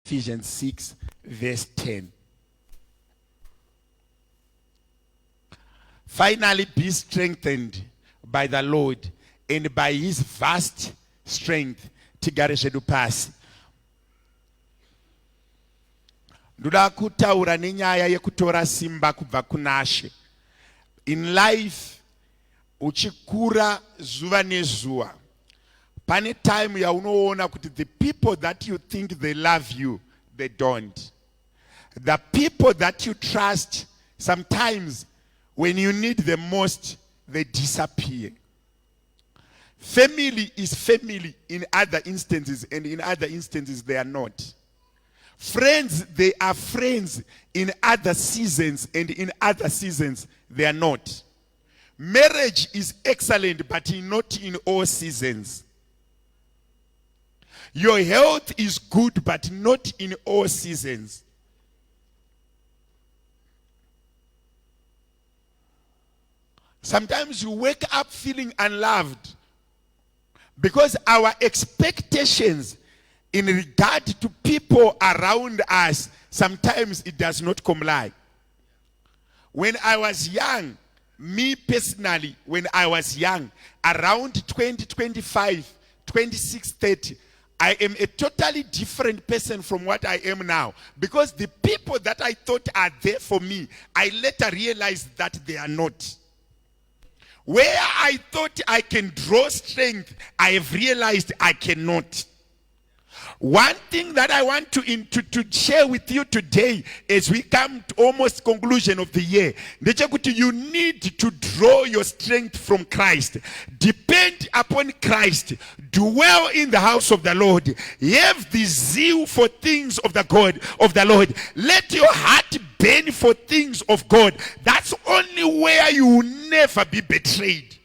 Ephesians 6 verse 10. Finally be strengthened by the Lord and by his vast strength. Tigare zvedu pasi. Ndoda kutaura nenyaya yekutora simba kubva kunaShe. In life uchikura zuva nezuva pane time yaunoona kuti the people that you think they love you they don't. The people that you trust sometimes when you need them most they disappear. Family is family in other instances and in other instances they are not. Friends, they are friends in other seasons and in other seasons they are not. Marriage is excellent but not in all seasons. Your health is good but not in all seasons. Sometimes you wake up feeling unloved because our expectations in regard to people around us sometimes it does not comply. When I was young, me personally, when I was young, around 20, 25, 26, 30, I am a totally different person from what I am now. Because the people that I thought are there for me, I later realized that they are not. Where I thought I can draw strength, I have realized I cannot. One thing that I want to, in, to, to share with you today as we come to almost conclusion of the year, ndechekuti you need to draw your strength from Christ. Depend upon Christ. Dwell in the house of the Lord. Have the zeal for things of the God of the Lord. Let your heart burn for things of God. That's only where you will never be betrayed.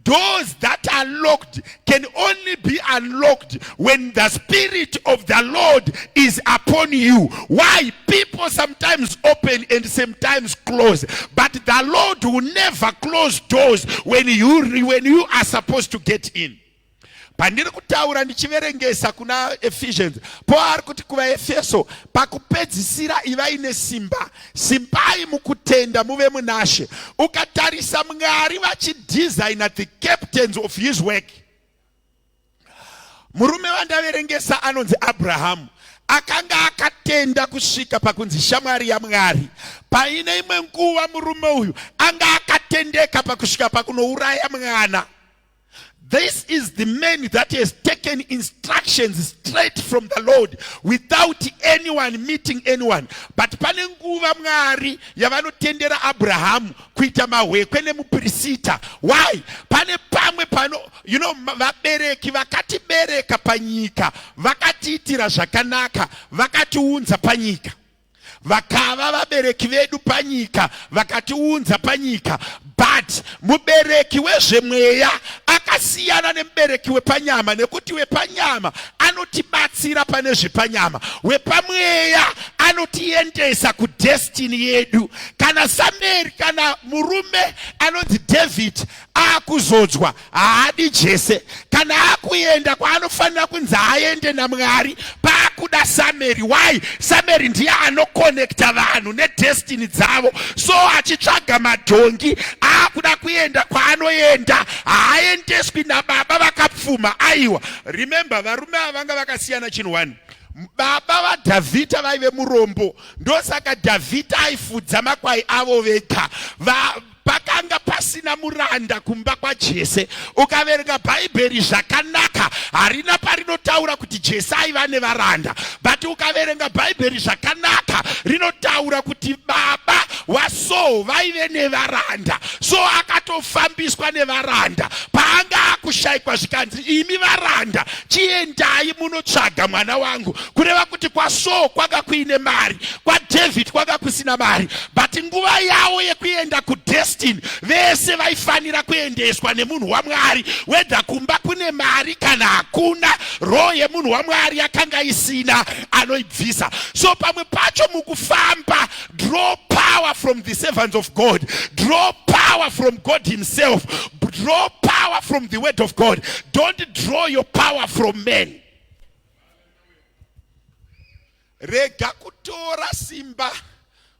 Doors that are locked can only be unlocked when the Spirit of the Lord is upon you. Why? People sometimes open and sometimes close, but the Lord will never close doors when you, when you are supposed to get in. Pandiri kutaura ndichiverengesa kuna Ephesians, po ari kuti kuvaEfeso, pakupedzisira ivai nesimba, simbai mukutenda muve munaShe. Ukatarisa Mwari vachidesigna the captains of his work, murume wandaverengesa anonzi Abrahamu akanga akatenda kusvika pakunzi shamwari yaMwari. Paine imwe nguva murume uyu anga akatendeka pakusvika pakunouraya mwana. This is the man that has taken instructions straight from the Lord without anyone meeting anyone. But pane nguva Mwari yavanotendera Abrahamu kuita mahwekwe nemupirisita. Why? Pane pamwe pano, you know, vabereki vakatibereka panyika, vakatiitira zvakanaka, vakatiunza panyika. Vakava vabereki vedu panyika, vakatiunza panyika, but mubereki wezvemweya akasiyana nemubereki wepanyama, nekuti wepanyama anotibatsira pane zvepanyama, wepamweya anotiendesa kudestiny yedu. Kana Samueri, kana murume anonzi David akuzodzwa, haadi Jese. Kana akuenda kwaanofanira kunzi aende naMwari, paakuda Sameri. Why? Sameri ndiye anokonekta vanhu nedestiny dzavo. So achitsvaga madhongi, aakuda kuenda kwaanoenda, haaendeswi nababa vakapfuma. Aiwa, remember, varume ava vanga vakasiyana chinhu one. Baba vaDhavhidha vaive murombo, ndosaka Dhavhidha aifudza makwai avo vega. Pakanga pasina muranda kumba kwaJese. Ukaverenga Bhaibheri zvakanaka, harina parinotaura kuti Jese aiva nevaranda, but ukaverenga Bhaibheri zvakanaka rinotaura kuti baba waSaul vaive nevaranda. So akatofambiswa nevaranda. Paanga akushaikwa zvikanzi, imi varanda chiendai munotsvaga mwana wangu. Kureva kuti kwaSaul kwanga kuine mari, kwaDavid kwanga kusina mari, but nguva yavo yekuenda kudestiny vese vaifanira kuendeswa nemunhu waMwari, whether kumba kune mari kana hakuna. Roho yemunhu waMwari yakanga isina anoibvisa. So pamwe pacho mukufamba, draw power. power from the servants of God. Draw power from God himself. Draw power from the word of God. Don't draw your power from men. Rega kutora simba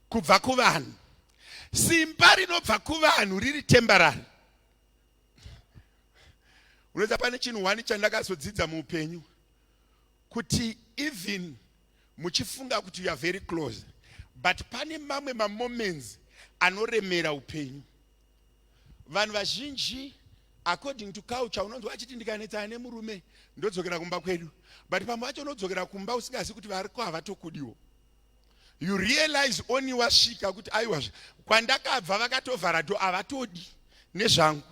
kubva kuvanhu. Simba rinobva kuvanhu riri temporary. Unoziva pane chinhu one chandakazodzidza muupenyu kuti even muchifunga kuti you are very close, but pane mamwe mamoments anoremera upenyu. Vanhu vazhinji, according to culture, unonzwa achiti ndikanetsana nemurume ndodzokera kumba kwedu, but pamwe vacho unodzokera kumba usingazivi kuti variko havatokudiwo. You realize only wasvika kuti aiwa, kwandakabva vakatovhara door, havatodi nezvangu.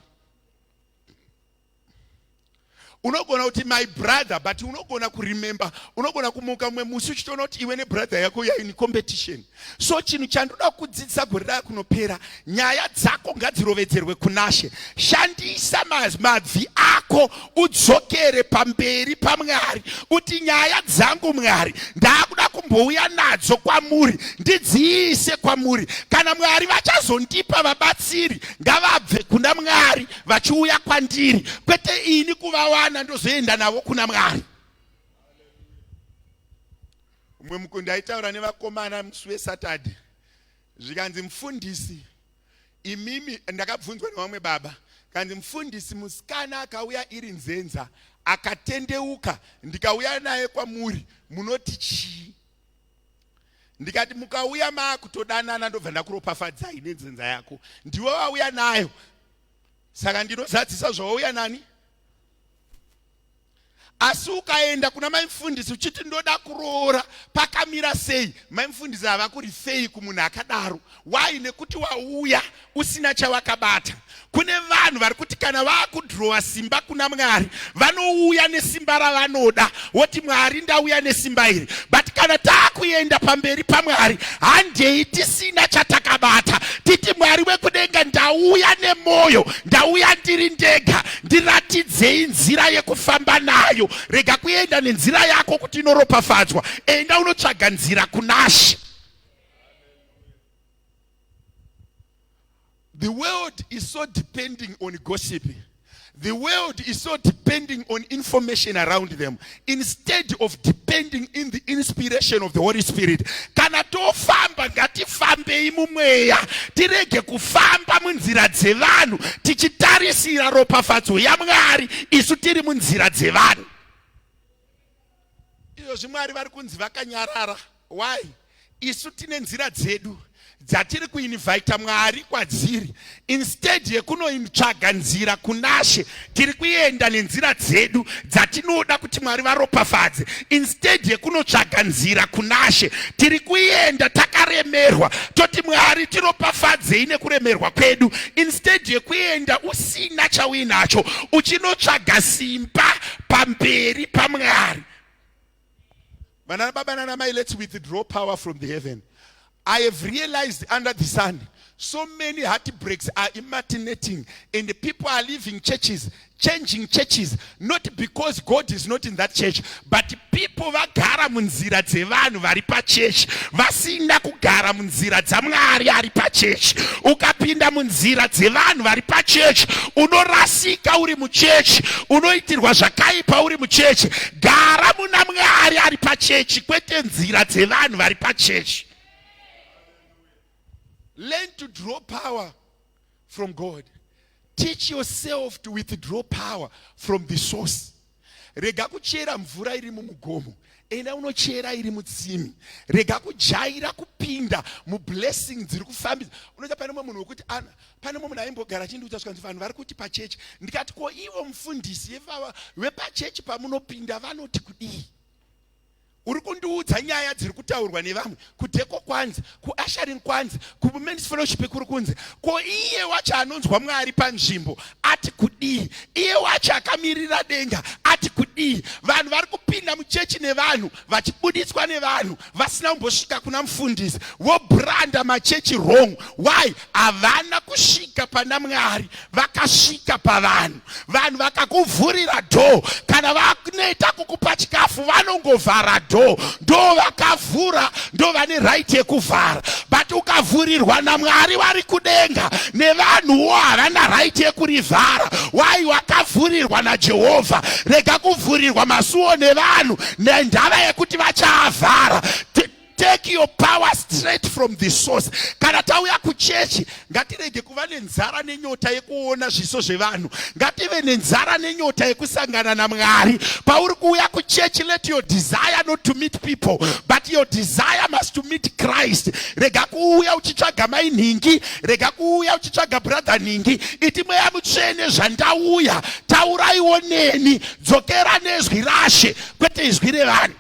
Unogona kuti my brother, but unogona kuremember, unogona kumuka mumwe musi uchitoona kuti iwe nebrother yako yaini competition. So chinhu chandoda kudzidzisa gore raa kunopera, nyaya dzako ngadzirovedzerwe kunaShe. Shandisa mabvi ako, udzokere pamberi paMwari, uti nyaya dzangu Mwari ndaakuda kumbouya nadzo kwamuri, ndidziise kwamuri. Kana Mwari vachazondipa vabatsiri, ngavabve kuna Mwari vachiuya kwandiri, kwete ini kuvawana ndozoenda navo kuna Mwari. Umwe mukundi aitaura nevakomana musi weSaturday, zvikanzi, "Mufundisi, imimi," ndakabvunzwa nevamwe baba, kanzi, "Mufundisi, musikana akauya iri nzenza, akatendeuka, ndikauya naye kwamuri, munoti chii?" Ndikati, "Mukauya maakutodanana, ndobva ndakuropafadzai nenzenza yako. Ndiwe wauya nayo, saka ndinozadzisa zvawauya nani. Asi ukaenda kuna maimufundisi uchiti ndoda kuroora, pakamira sei?" Maimufundisi havakurifei kumunhu akadaro. Why? Nekuti wauya usina chawakabata. Kune vanhu vari kuti kana vaakudhirowa simba kuna Mwari, vanouya nesimba ravanoda, woti, "Mwari, ndauya nesimba iri." But kana taakuenda pamberi paMwari, handei tisina chatakabata. Titi, "Mwari wekudenga, ndauya nemwoyo, ndauya ndiri ndega, ndiratidzei nzira yekufamba nayo." Rega kuenda nenzira yako kuti inoropafadzwa. Enda unotsvaga nzira kunaShe. The world is so depending on gossip. The world is so depending on information around them instead of depending in the inspiration of the Holy Spirit. Kana tofamba, ngatifambei mumweya, tirege kufamba munzira dzevanhu tichitarisira ropafadzo yaMwari isu tiri munzira dzevanhu. Izvozvi Mwari vari kunzi vakanyarara. Why? Isu tine nzira dzedu dzatiri kuinvita Mwari kwadziri. Instead yekunoitsvaga nzira kunaShe, tiri kuenda nenzira dzedu dzatinoda kuti Mwari varopafadze. Instead yekunotsvaga nzira kunaShe, tiri kuenda takaremerwa, toti, "Mwari, tiropafadzei nekuremerwa kwedu," instead yekuenda usina chauinacho uchinotsvaga simba pamberi paMwari. Vana baba nana mai, let's withdraw power from the heaven. I have realized under the sun, so many heartbreaks are emanating and the people are leaving churches, changing churches, not because God is not in that church, but people vagara munzira dzevanhu vari pachechi, vasina kugara munzira dzaMwari ari pachechi. Ukapinda munzira dzevanhu vari pachechi, unorasika uri muchechi, unoitirwa zvakaipa uri muchechi. Gara muna Mwari ari pachechi, kwete nzira dzevanhu vari pachechi. Learn to draw power from God. Teach yourself to withdraw power from the source. Rega kuchera mvura iri mumugomo, enda unochera iri mutsimi. Rega kujaira kupinda mublessing dziri kufambisa. Unoita pane mumwe munhu wekuti pane mumwe munhu aimbogara achindiudza, zvikanzi, "Vanhu vari kuti pachechi." Ndikati, "Ko ivo mufundisi vepachechi pamunopinda vanoti kudii? Uri kundiudza nyaya dziri kutaurwa nevamwe kudheko kwanzi, kuushering kwanzi, kumen's fellowship kuri kunzi. Ko iye wacho anonzwa Mwari panzvimbo ati kudii? Iye wacho akamirira denga ati kudii?" kudii? Vanhu vari kupinda muchechi nevanhu vachibuditswa nevanhu vasina kumbosvika kuna mufundisi, vobranda machechi wrong. Why? Havana kusvika pana Mwari, vakasvika pavanhu. Vanhu vakakuvhurira door, kana vanoita kukupa chikafu vanongovhara door. Ndo vakavhura, ndo vane right yekuvhara. But ukavhurirwa naMwari vari kudenga, nevanhuwo havana right yekurivhara. Why? Wakavhurirwa naJehovha. Rega kuvhurirwa masuo nevanhu nendava yekuti vachaavhara. Take your power straight from the source. Kana tauya kuchechi, ngatirege kuva nenzara nenyota yekuona zviso zvevanhu. Ngative nenzara nenyota yekusangana naMwari. Pauri kuuya kuchechi, let your desire not to meet people, but your desire must to meet Christ. Rega kuuya uchitsvaga mai nhingi, rega kuuya uchitsvaga brother nhingi. Iti Mweya Mutsvene, zvandauya, tauraiwo neni, dzokera nezwi raShe, kwete izwi revanhu.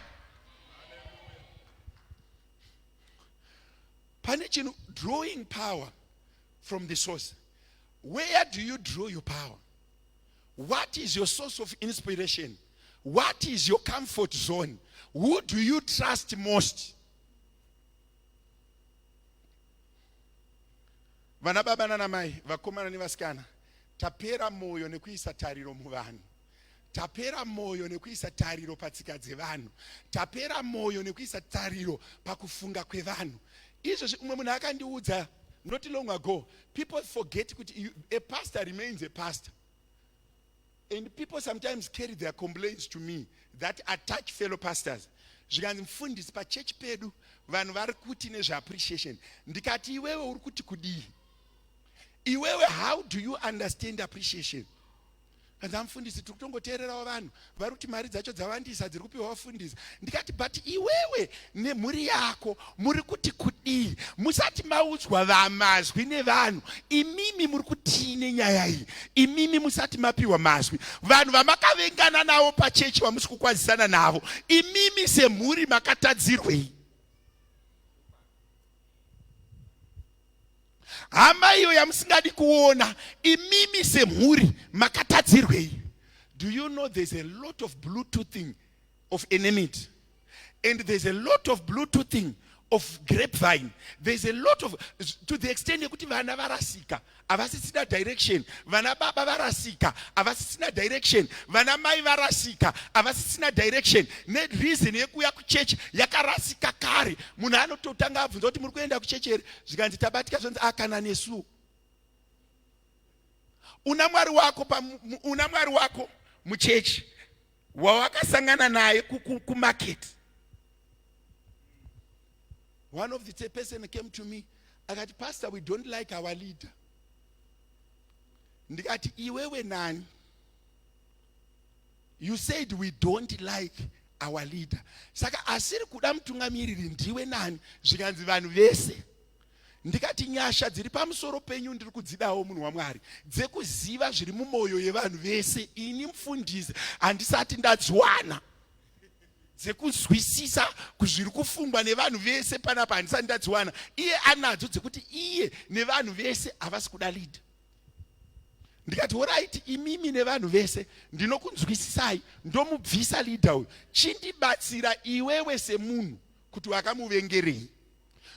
Pane chinhu, drawing power from the source. Where do you draw your power? What is your source of inspiration? What is your comfort zone? Who do you trust most? Vana baba nana mai, vakomana nevasikana, tapera moyo nekuisa tariro muvanhu. Tapera moyo nekuisa tariro patsika dzevanhu. Tapera moyo nekuisa tariro pakufunga kwevanhu. Izvozvi umwe munhu akandiudza not long ago, people forget kuti a pastor remains a pastor. And people sometimes carry their complaints to me that attach fellow pastors. Zvikanzi, mufundisi, pachechi pedu vanhu vari kuti nezveappreciation. Ndikati, iwewe uri kuti kudii? Iwewe, how do you understand appreciation? Kanzi, amufundisi, tiri kutongoteererawo vanhu vari kuti mari dzacho dzawandisa dziri kupiwa vafundisi. Ndikati, but iwewe nemhuri yako muri kuti kudii? Musati maudzwa vamazwi nevanhu, imimi muri kutii nenyaya iyi? Imimi musati mapiwa mazwi, vanhu vamakavengana navo pachechi, vamusi kukwazisana navo, imimi semhuri makatadzirwei? Hama iyo yamusingadi kuona, imimi semhuri makatadzirwei? Do you know there's a lot of bluetoothing of enmity, and there's a lot of bluetoothing of grapevine? There's a lot of, to the extent yekuti vana varasika, havasisina direction. Vana baba varasika, havasisina direction. Vana mai varasika, havasisina direction. Nereason yekuuya kuchechi yakarasika kare. Munhu anototanga abvunza kuti muri kuenda kuchechi here, zvikanzi tabatika, zvonzi akana nesu. Una Mwari wako, una Mwari wako muchechi wawakasangana naye kumarket. One of the person came to me akati, "Pastor, we don't like our leader." Ndikati, iwewe nani? You said we don't like our leader, saka asiri kuda mutungamiriri ndiwe nani? Zvikanzi vanhu vese. Ndikati, nyasha dziri pamusoro penyu ndiri kudzidawo, munhu waMwari, dzekuziva zviri mumwoyo yevanhu vese. Ini mufundisi handisati ndadziwana dzekuzwisisa zviri kufungwa nevanhu vese panapa, handisati ndadziwana. Iye anadzo dzekuti iye nevanhu vese havasi kuda leader. Ndikati, alright, imimi nevanhu vese ndinokunzwisisai, ndomubvisa leader uyu. Chindibatsira iwewe semunhu kuti wakamuvengerei,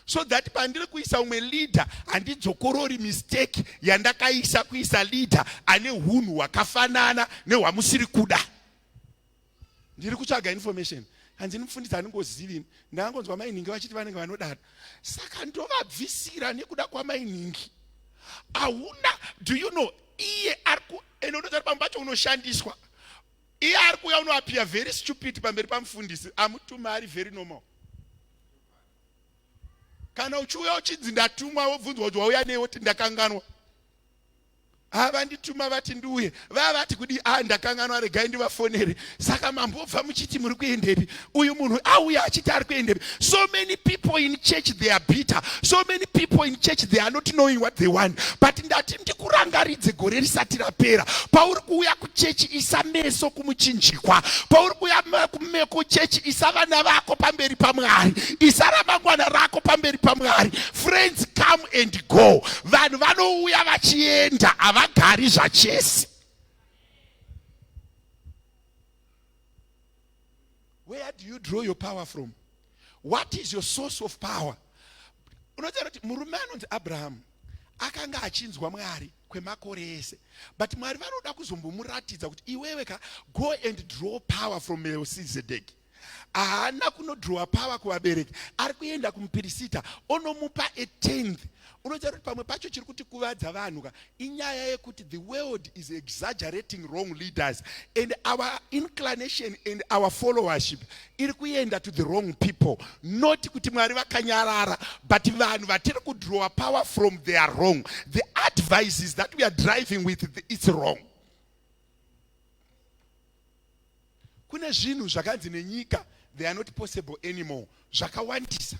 so that pandiri kuisa umwe leader handidzokorori mistake yandakaisa kuisa leader ane hunhu hwakafanana nehwamusiri kuda. Ndiri kutsvaga information. Hanzi, mufundisi, handingozivi, ndangonzwa mainhingi vachiti vanenge vanodada, saka ndovabvisira nekuda kwamainingi. Hauna, do you know, iye ari ende unozati pamwe pacho unoshandiswa. Iye ari kuuya, unoappear very stupid pamberi pamufundisi amutuma, ari very normal. Kana uchiuya uchinzi ndatumwa, wobvunzwa kuti wauya nei, woti ndakanganwa. Ha, vandituma vati ndiuye, vava vati kudi a, ndakanganwa, regai ndivafonere. Saka mambobva muchiti muri kuendepi? Uyu munhu auya achiti ari kuendepi? So many people in church, they are bitter. So many people in church, they are not knowing what they want. But ndati ndikurangaridze gore risati rapera, pauri kuuya kuchechi, isa meso kumuchinjikwa. Pauri kuuya kuchechi, isa vana vako pamberi paMwari, isa ramangwana rako pamberi paMwari. Friends come and go. Vanhu vanouya vachienda, havagari zvachese. Where do you draw your power from? What is your source of power? Unoziva kuti murume anonzi Abraham akanga achinzwa Mwari kwemakore ese, but Mwari vanoda kuzombomuratidza kuti iwewe ka go and draw power from Melchizedek. Haana kunodrowa power kuvabereki, ari kuenda kumupirisita onomupa a tenth. Unoziva kuti pamwe pacho chiri kutikuvadza vanhu ka inyaya yekuti the world is exaggerating wrong leaders and our inclination and our followership iri kuenda to the wrong people. Not kuti Mwari vakanyarara, but vanhu vatiri kudrowa power from, they are wrong. The advices that we are driving with, it's wrong. Kune zvinhu zvakanzi nenyika they are not possible anymore, zvakawandisa.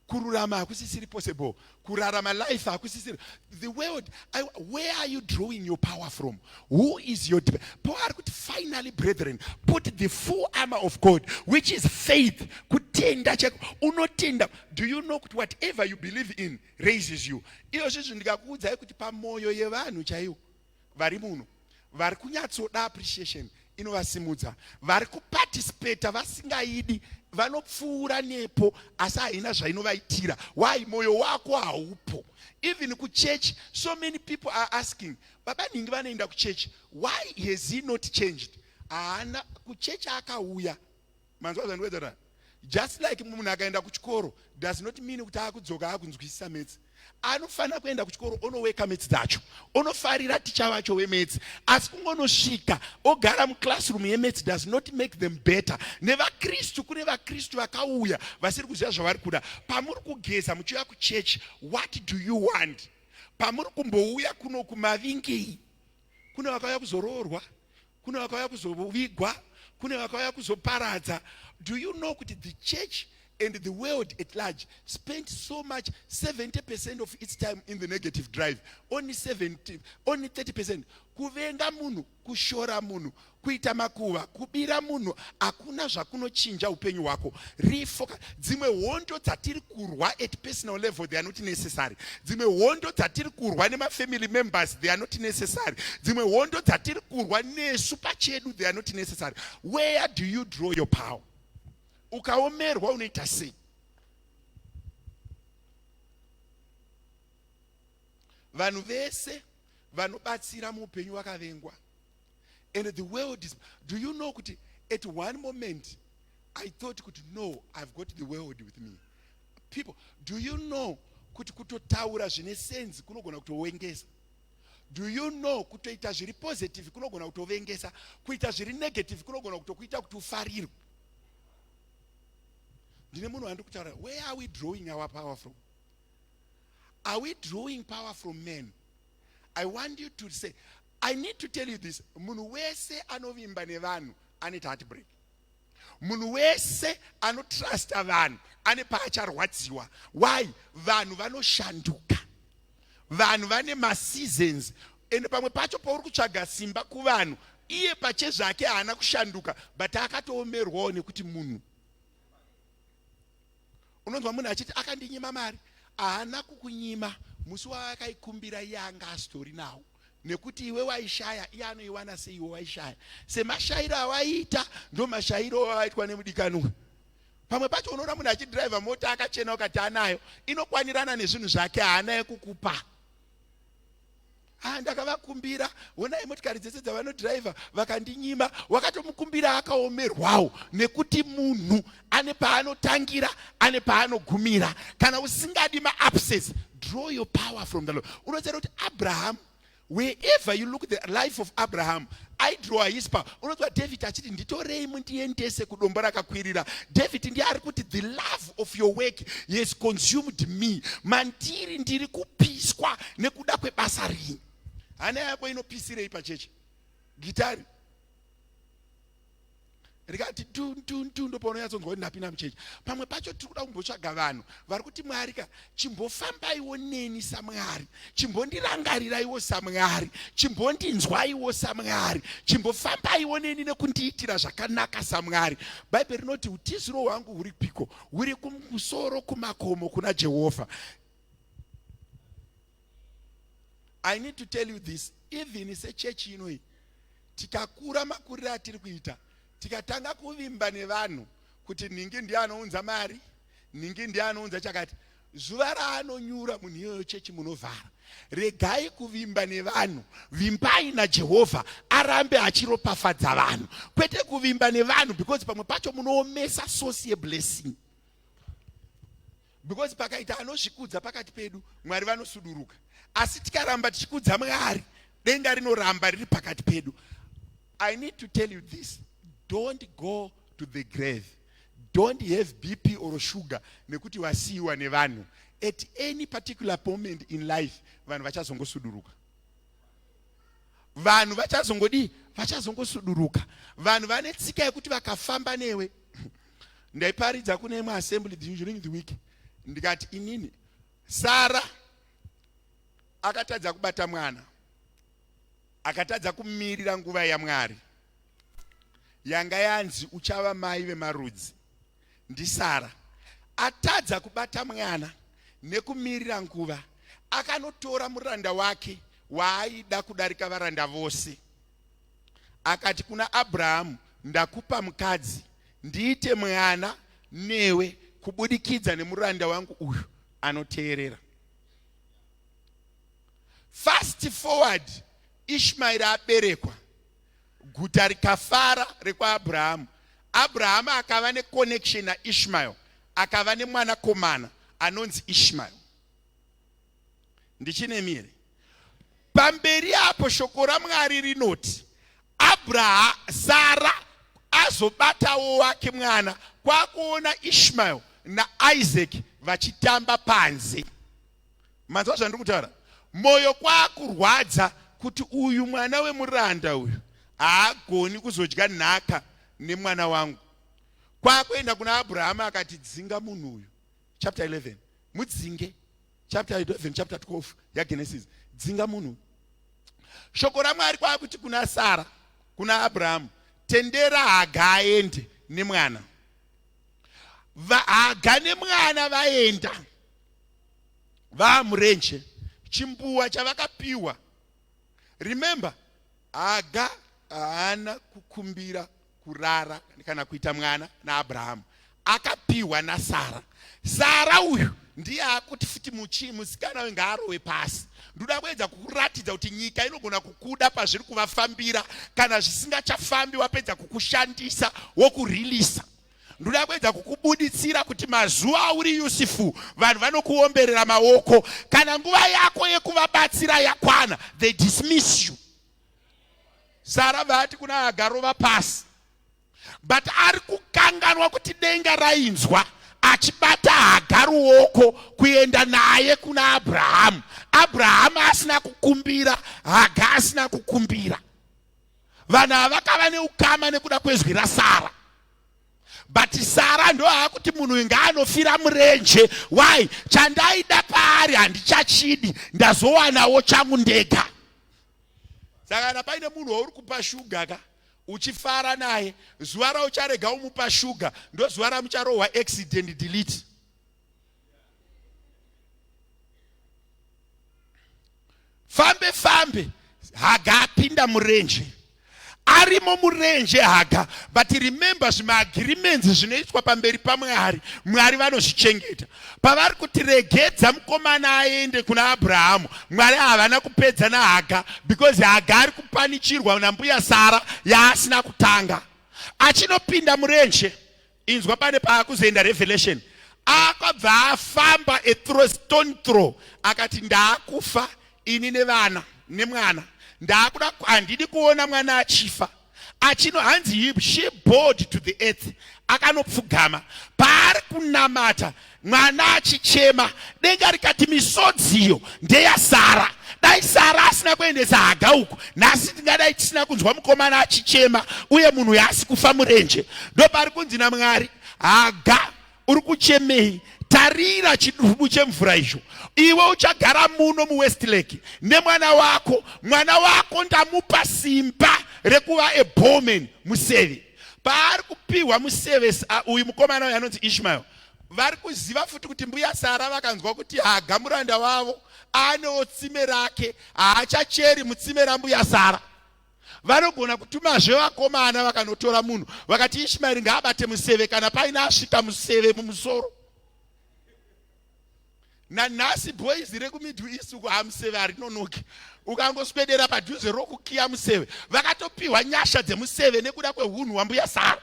Kururama hakusisiri possible, kurarama life hakusisiri. The world I, where are you drawing your power from? Who is your Paul ari kuti, finally brethren, put the full armor of God, which is faith. Kutenda chako, unotenda. Do you know kuti whatever you believe in raises you? Iyo zvizvi ndikakuudzai kuti pamwoyo yevanhu chaiwo vari muno vari kunyatsoda appreciation inovasimudza, vari kuparticipata vasingaidi vanopfuura nepo asi haina zvainovaitira. Why? Mwoyo wako haupo. Even kuchurch, so many people are asking, baba nhingi vanoenda kuchurch, why has he not changed? Haana kuchechi akauya. Manzwa zvandikuedza? Just like munhu akaenda kuchikoro does not mean kuti akudzoka akunzwisisa maths. Anofanira kuenda kuchikoro onoweka maths dzacho, onofarira ticha vacho wemaths, asi kungonosvika ogara muclassroom yemaths does not make them better. NevaKristu, kune vaKristu vakauya vasiri kuziva zvavari kuda. Pamuri kugeza muchiuya kuchechi, what do you want? Pamuri kumbouya kuno kumavingei? Kune vakauya kuzoroorwa, kune vakauya kuzovigwa, kune vakauya kuzoparadza. Do you know kuti the church and the world at large spent so much, 70% of its time in the negative drive, only 70, only 30%? Kuvenga munhu, kushora munhu, kuita makuva, kubira munhu, hakuna zvakunochinja upenyu hwako. Rifoka dzimwe hondo dzatiri kurwa at personal level, they are not necessary. Dzimwe hondo dzatiri kurwa nemafamily members, they are not necessary. Dzimwe hondo dzatiri kurwa nesu pachedu, they are not necessary. Where do you draw your power? Ukaomerwa unoita sei? Vanhu vese vanobatsira muupenyu vakavengwa, and the world is, do you know kuti at one moment I thought kuti no, I've got the world with me. People, do you know kuti kutotaura zvine sense kunogona kutowengesa? Do you know kutoita zviri positive kunogona kutovengesa? Kuita zviri negative kunogona kutokuita kuti ufarirwe. Ndine munhu wandiri kutaura. Where are we drawing our power from? Are we drawing power from men? I want you to say, I need to tell you this: munhu wese anovimba nevanhu anoita heartbreak. Munhu wese anotrusta vanhu ane paacharwadziwa. Why? Vanhu vanoshanduka, vanhu vane maseasons, ende pamwe pacho pauri kutsvaga simba kuvanhu, iye pachezvake haana kushanduka, but akatoomerwawo nekuti munhu. Unonzwa munhu achiti akandinyima mari. Haana kukunyima. Musi waakaikumbira iye anga asitori nawo, nekuti iwe waishaya, iye anoiwana sei iwe waishaya? Semashayiro awaiita ndo mashayiro awaitwa nemudikanwa. Pamwe pacho unoona munhu achidhiraivha mota akachena, ukati anayo inokwanirana nezvinhu zvake, haana yekukupa. Ah, ndakavakumbira, honai motikari dzese dzavanodhiraivha, vakandinyima. Wakatomukumbira akaomerwawo, nekuti munhu ane paanotangira, ane paanogumira. Kana usingadi maupsets, draw your power from the Lord. Unoziva kuti Abraham, wherever you look the life of Abraham, aidraw his power. Unonzwa David achiti, nditorei mundiendese kudombo rakakwirira. David ndiye ari kuti, the love of your work has consumed me. Mandiri ndiri kupiswa nekuda kwebasa rinyu. Hana yako inopisirei pachechi? Gitari rikati tu tu tu, ndopaunonyatsonzwa kuti ndapinda muchechi. Pamwe pacho tiri kuda kumbotsvaga vanhu vari kuti, Mwari ka, chimbofambaiwo neni saMwari, chimbondirangariraiwo saMwari, chimbondinzwaiwo saMwari, chimbofambaiwo neni nekundiitira zvakanaka saMwari. Bhaibheri rinoti, utiziro hwangu huri piko? Huri kumusoro kumakomo, kuna Jehovha. I need to tell you this: even sechechi inoi, tikakura makuriro atiri kuita, tikatanga kuvimba nevanhu. Kuti nhingi ndiye anounza mari, nhingi ndiye anounza chakati. Zuva raanonyura munhu iyoyo, chechi munovhara. Regai kuvimba nevanhu, vimbai naJehovha arambe achiropafadza vanhu, kwete kuvimba nevanhu, because pamwe pacho munoomesa source yeblessing. Because pakaita anozvikudza pakati pedu, Mwari vanosuduruka, asi tikaramba tichikudza Mwari, denga rinoramba riri pakati pedu. I need to tell you this: don't go to the grave, don't have BP or sugar nekuti wasiyiwa nevanhu. At any particular moment in life, vanhu vachazongosuduruka, vanhu vachazongodii, vachazongosuduruka. Vanhu vane tsika yekuti vakafamba newe. Ndaiparidza kune imwe assembly during the week, ndikati inini Sara akatadza kubata mwana, akatadza kumirira nguva yaMwari yanga yanzi uchava mai vemarudzi. NdiSara atadza kubata mwana nekumirira nguva, akanotora muranda wake waaida kudarika varanda vose, akati kuna Abrahamu, "Ndakupa mukadzi, ndiite mwana newe kubudikidza nemuranda wangu uyu anoteerera." Fast forward, Ishmaeri aberekwa, guta rikafara rekwaAbrahamu. Abrahamu akava neconnection naIshmael, akava nemwanakomana anonzi Ishmael. Ndichinemi here? Pamberi apo shoko raMwari rinoti Abraha Sara azobatawo wake mwana, kwakuona Ishmael naIsaac vachitamba panze. Manzwa zvandiri kutaura? Mwoyo kwakurwadza kuti uyu mwana wemuranda uyu haagoni kuzodya nhaka nemwana wangu. Kwakuenda kuna Abrahamu, akati, "Dzinga munhu uyu." Chapter 11, mudzinge. Chapter 11, chapter 12 yaGenesis, dzinga munhu. Shoko raMwari kwakuti kuna Sara, kuna Abrahamu, "Tendera Haga aende nemwana." Haga nemwana vaenda vaamurenje, chimbuwa chavakapiwa. Remember, Haga haana kukumbira kurara kana kuita mwana naAbrahamu, akapiwa naSara. Sara uyu ndiye akuti futi muchi musikana uyu ngaarowe pasi. Ndoda kuedza kukuratidza kuti nyika inogona kukuda pazviri kuvafambira, kana zvisingachafambi wapedza kukushandisa, wokurilisa. Ndoda kuedza kukubuditsira kuti mazuva auri useful, vanhu vanokuomberera maoko. Kana nguva yako yekuvabatsira yakwana, they dismiss you. Sara vati kuna Hagarova pasi, but ari kukanganwa kuti denga rainzwa achibata Haga ruoko kuenda naye kuna Abrahamu. Abrahamu asina kukumbira, Haga asina kukumbira. Vanhu ava vakava neukama nekuda kwezwi raSara, but Sara ndo aakuti munhu uyu ngaanofira murenje. Why? Chandaida paari handichachidi, ndazowanawo changu ndega. Saka kana paine munhu wauri kupa shuga ka, uchifara naye, zuva raucharega umupa shuga ndo zuva ramucharohwa accident delete. Fambe fambe, Haga apinda murenje, arimo murenje Haga. But remember, zvimaagreements zvinoitwa pamberi paMwari, Mwari vanozvichengeta. Pavari kuti regedza mukomana aende kuna Abrahamu, Mwari havana kupedza naHaga, because Haga ari kupanichirwa nambuya Sara yaasina kutanga. Achinopinda murenje, inzwa, pane paakuzoenda revelation, akabva afamba a throw, stone throw, akati, "Ndaakufa ini nevana nemwana, ndaakuda, handidi kuona mwana achifa." Achino hanzi she bowed to the earth, akanopfugama paari kunamata, mwana achichema. Denga rikati, "Misodziyo ndeyaSara. Dai Sara asina kuendesa Haga uku, nhasi tingadai tisina kunzwa mukomana achichema uye munhu yaasi kufa murenje." Ndopari kunzi naMwari, "Haga, uri kuchemei? Tarira chidubu chemvura izvo. Iwe uchagara muno muWestlake nemwana wako. Mwana wako ndamupa simba rekuva a bowman, museve." Paari kupiwa museve uyu mukomana uyu anonzi Ishmael, vari kuziva futi kuti mbuya Sara vakanzwa kuti Haga muranda wavo anewo tsime rake, haachacheri mutsime rambuya Sara. Vanogona kutumazve vakomana vakanotora munhu vakati Ishmaeri ngaabate museve kana paine asvika museve mumusoro. Nanhasi boys rekuMiddle East uko hamuseve harinonoki. Ukangoswedera padhuze rokukiya museve. Vakatopiwa nyasha dzemuseve nekuda kwehunhu hwambuya Sara.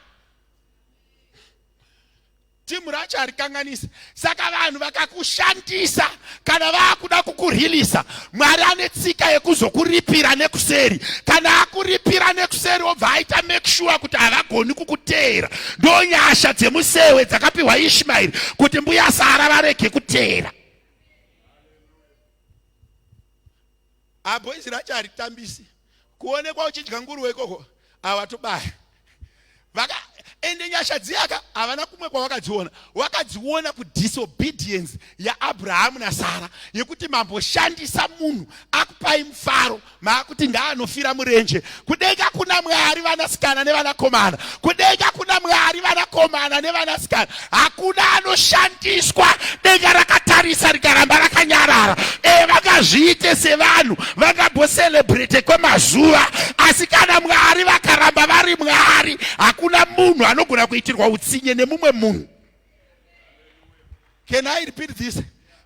Timu racho harikanganisi. Saka vanhu vakakushandisa kana vaakuda kukurilisa, Mwari ane tsika yekuzokuripira nekuseri. Kana akuripira nekuseri obva aita make sure kuti havagoni kukuteera. Ndo nyasha dzemusewe dzakapiwa Ishmaeri kuti mbuya Sara varege kuteera. Aboys racho haritambisi. Kuonekwa uchidya nguruwe ikoko awatobaya. Vaka ende nyasha dziyaka havana kumwe kwavakadziona. Wakadziona kudisobedience yaAbrahamu naSara yekuti mamboshandisa munhu akupai mufaro maakuti ngaanofira murenje. Kudenga kuna Mwari vanasikana nevanakomana. Kudenga kuna Mwari vanakomana nevanasikana. Hakuna anoshandiswa. Denga rakatarisa rikaramba rakanyarara. E, vangazviite sevanhu, vangambocelebrate kwemazuva, asi kana Mwari vakaramba vari Mwari, hakuna munhu anogona kuitirwa utsinye nemumwe munhu. Can I repeat this?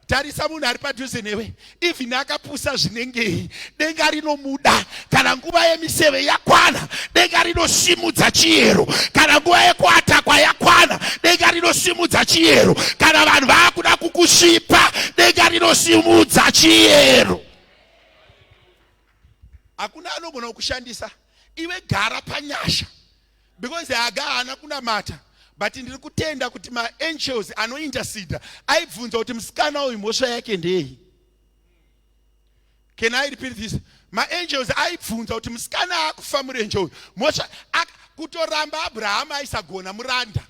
Tarisa munhu ari padhuze newe, even akapusa zvinengei, denga rinomuda. Kana nguva yemiseve yakwana, denga rinosimudza chiyero. Kana nguva yekuatakwa yakwana, denga rinosimudza chiyero. Kana vanhu vaakuda kukusvipa, denga rinosimudza chiyero. Hakuna anogona kukushandisa iwe, gara panyasha. Because Haga haana kunamata, but ndiri kutenda kuti maangels anointerceda aibvunza kuti musikana uyu mhosva yake ndei. Can I repeat this? Maangels aibvunza kuti musikana akufa murenje uyu mhosva. Kutoramba Abrahamu aisagona muranda.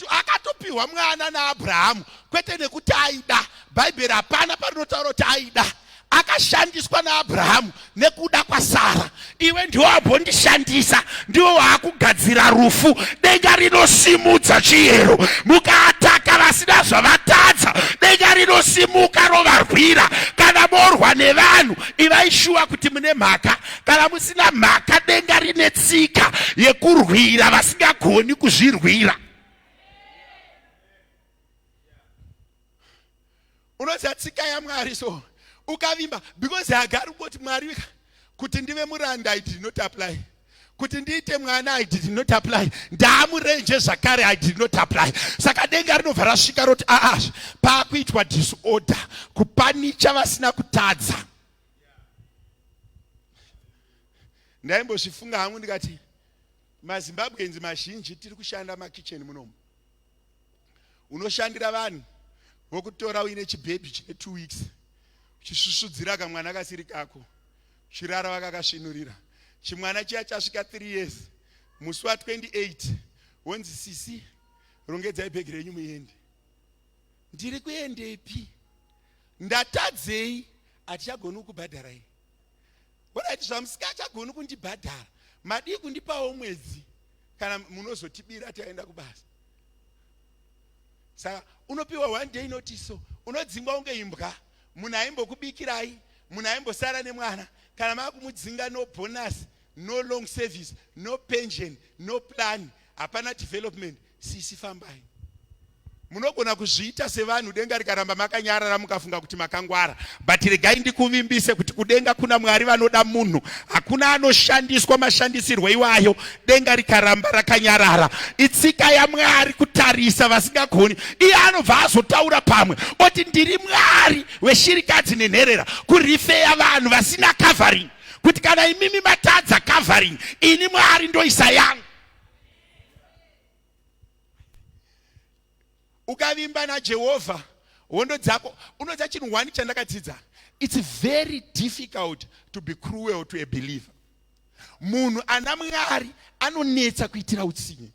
Akatopiwa mwana naAbrahamu kwete nekuti aida. Bhaibheri hapana parinotaura kuti aida. Akashandiswa naAbrahamu nekuda kwaSara. Iwe ndiwe wambondishandisa, ndiwe waakugadzira rufu. Denga rinosimudza chiyero. Mukaataka vasina zvavatadza, denga rinosimuka rovarwira. Kana morwa nevanhu, ivai shuwa kuti mune mhaka. Kana musina mhaka, denga rine tsika yekurwira vasingagoni kuzvirwira. Unoziva tsika yaMwari, so ukavimba, because hagari kungoti Mwari kuti ndive muranda, I did not apply. Kuti ndiite mwana, I did not apply. Ndaamurenje zvakare, I did not apply. Saka denga rinobva rasvika roti aa, paakuitwa disorder, kupanicha vasina kutadza. Ndaimbozvifunga hangu ndikati maZimbabweans mazhinji tiri kushanda makicheni munomu. Unoshandira vanhu vokutora uine chibhebhi chine 2 weeks, uchisvusvudzira kamwana kasiri kako, chirara vakakasvinurira. Chimwana chiya chasvika 3 years, musi wa 28 wonzi sisi rongedzai bhegi renyu muende. Ndiri kuendepi? Ndatadzei? Hatichagoni kukubhadharai. Alright, zvamusikachagoni kundibhadhara, madii kundipawo mwedzi kana munozotibira taenda kubasa. Saka unopiwa one day notice, so unodzingwa unge imbwa. Munhu aimbokubikirai, munhu aimbosara nemwana, kana makumudzinga, no bonus, no long service, no pension, no plan, hapana development. Sisi fambai. Munogona kuzviita sevanhu, denga rikaramba makanyarara mukafunga kuti makangwara, but regai ndikuvimbise kuti kudenga kuna Mwari vanoda munhu. Hakuna anoshandiswa mashandisirwo iwayo, denga rikaramba rakanyarara. Itsika yaMwari kutarisa vasingagoni. Iye anobva azotaura pamwe oti ndiri Mwari weshirikadzi nenherera, kurifeya vanhu vasina covering, kuti kana imimi matadza covering, ini Mwari ndoisa yangu. Ukavimba naJehovha hondo dzako. Unoziva chinhu one chandakadzidza? It's very difficult to be cruel to a believer. Munhu ana Mwari anonetsa kuitira utsinye.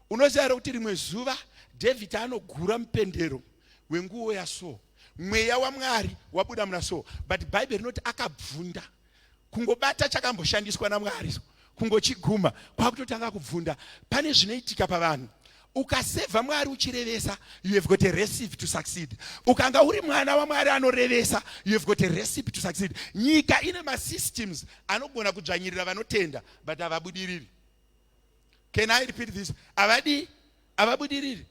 Unoziva here kuti rimwe zuva David anogura mupendero wenguo yaSaul, mweya waMwari wabuda muna Saul, but Bhaibheri rinoti akabvunda. Kungobata chakamboshandiswa naMwari, kungochiguma kwakutotanga kubvunda. Pane zvinoitika pavanhu. Ukasevha Mwari uchirevesa, you have got a recipe to succeed. Ukanga uri mwana waMwari anorevesa, you have got a recipe to succeed. Nyika ine masystems anogona kudzvanyirira vanotenda, but havabudiriri. Can I repeat this? Havadi, havabudiriri.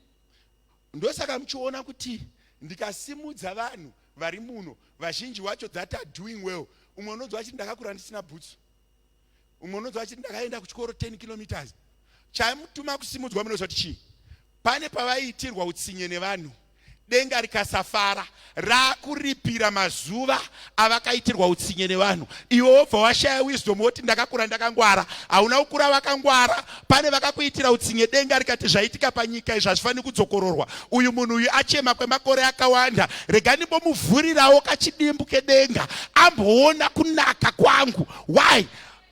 Ndosaka muchiona kuti ndikasimudza vanhu vari muno, vazhinji wacho that are doing well, umwe unonzwa achiti ndakakura ndisina bhutsu, umwe unonzwa achiti ndakaenda kuchikoro 10 kilometers. Chaimutuma kusimudzwa munoziva kuti chii? Pane pavaiitirwa utsinye nevanhu, denga rikasafara, rakuripira mazuva avakaitirwa utsinye nevanhu. Iwe wobva washaya wisdom, woti ndakakura ndakangwara. Hauna kukura wakangwara. Pane vakakuitira utsinye, denga rikati zvaitika panyika izvi hazvifaniri kudzokororwa. Uyu munhu uyu achema kwemakore akawanda, rega ndimbomuvhurirawo kachidimbu kedenga amboona kunaka kwangu. Why?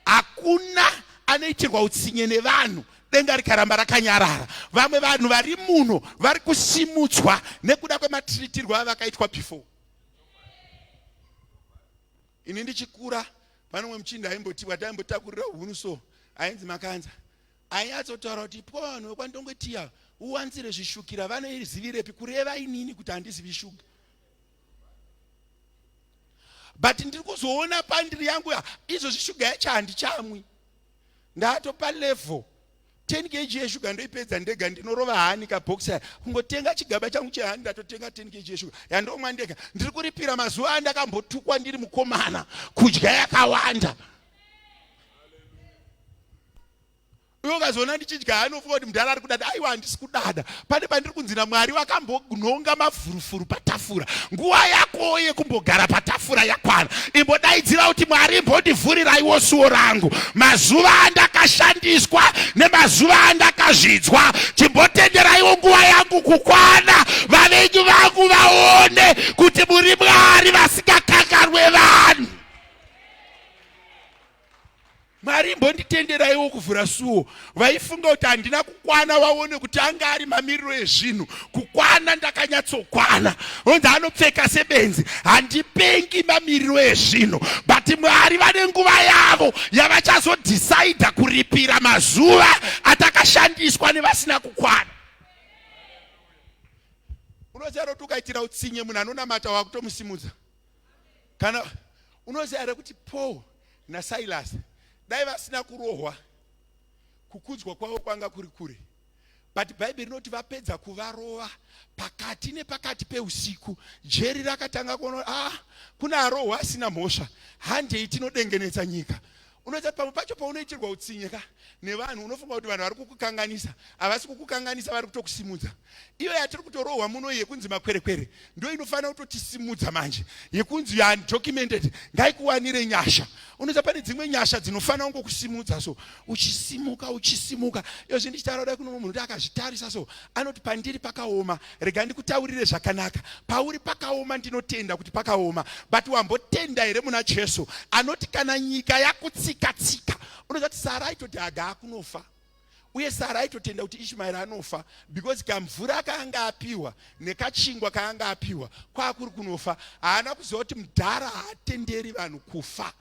Hakuna anoitirwa utsinye nevanhu denga rikaramba rakanyarara. Vamwe vanhu vari muno vari kusimudzwa nekuda kwematritirwo avakaitwa before. Ini ndichikura pane umwe muchinda aimboti wataimbotakurira hunu so, ainzi Makanza, ainyatsotaura kuti po vanhu vekwandongotiya uwanzire zvishukira vanoizivirepi, kureva inini kuti handizivi shuga. But ndiri kuzoona pandiri yangu izvozvi shuga yacho handichamwi, ndatopa level 10 kg yeshuga ndoipedza ndega. Ndinorova hani kabhokisi aya, kungotenga chigaba changu chehani, ndatotenga 10 kg yeshuga yandomwa ndega. Ndiri kuripira mazuva andakambotukwa ndiri mukomana kudya yakawanda. Iwe ukazoona ndichidya hani ufunga kuti mudhara ari kudada. Aiwa, handisi kudada. Pane pandiri kunzi naMwari wakambonhonga mavhurufuru patafura, nguva yako yekumbogara patafura yakwana. Imbodaidzira kuti Mwari imbondivhuriraiwo suo rangu. Mazuva andakashandiswa nemazuva andakazvidzwa, chimbotenderaiwo nguva yangu kukwana, vavengi vangu vaone kuti muri Mwari vasingakanganwe vanhu. Mwari imbonditenderaiwo kuvhura suo. Vaifunga kuti handina kukwana vaone kuti anga ari mamiriro ezvinhu. Kukwana ndakanyatsokwana. Onzi anopfeka sebenzi. Handipengi, mamiriro ezvinhu. But Mwari vane nguva yavo yavachazodhisaidha kuripira mazuva atakashandiswa nevasina kukwana. Unoziva kuti ukaitira utsinye munhu anonamata wakutomusimudza. Kana unoziva here kuti Paul naSilas dai vasina kurohwa, kukudzwa kwavo kwanga kuri kure? But Bhaibheri rinoti vapedza kuvarova pakati nepakati peusiku, jeri rakatanga kuona, ah, kune arohwa asina mhosva, handei tinodengenetsa nyika. Unoita pamwe pacho paunoitirwa utsinye ka nevanhu, unofunga kuti vanhu vari kukukanganisa. Havasi kukukanganisa, vari kutokusimudza. Iyo yatiri kutorohwa muno yekunzi makwerekwere ndo inofanira kutotisimudza manje. Yekunzi undocumented ngaikuwanire nyasha. Unoita pane dzimwe nyasha dzinofanira kungokusimudza so, uchisimuka uchisimuka. Iyozvi ndichitaura kudai, kuno munhu kuti akazvitarisa so anoti pandiri pakaoma. Rega ndikutaurire zvakanaka, pauri pakaoma, ndinotenda kuti pakaoma, but wambotenda here muna Jesu anoti kana nyika yakutsika tsika? Unoziva kuti Sara aitoti Haga akunofa, uye Sara aitotenda kuti Ishmaeri anofa, because kamvura kaanga apiwa nekachingwa kaanga apiwa kwaakuri kunofa. Haana kuziva kuti mudhara haatenderi vanhu kufa.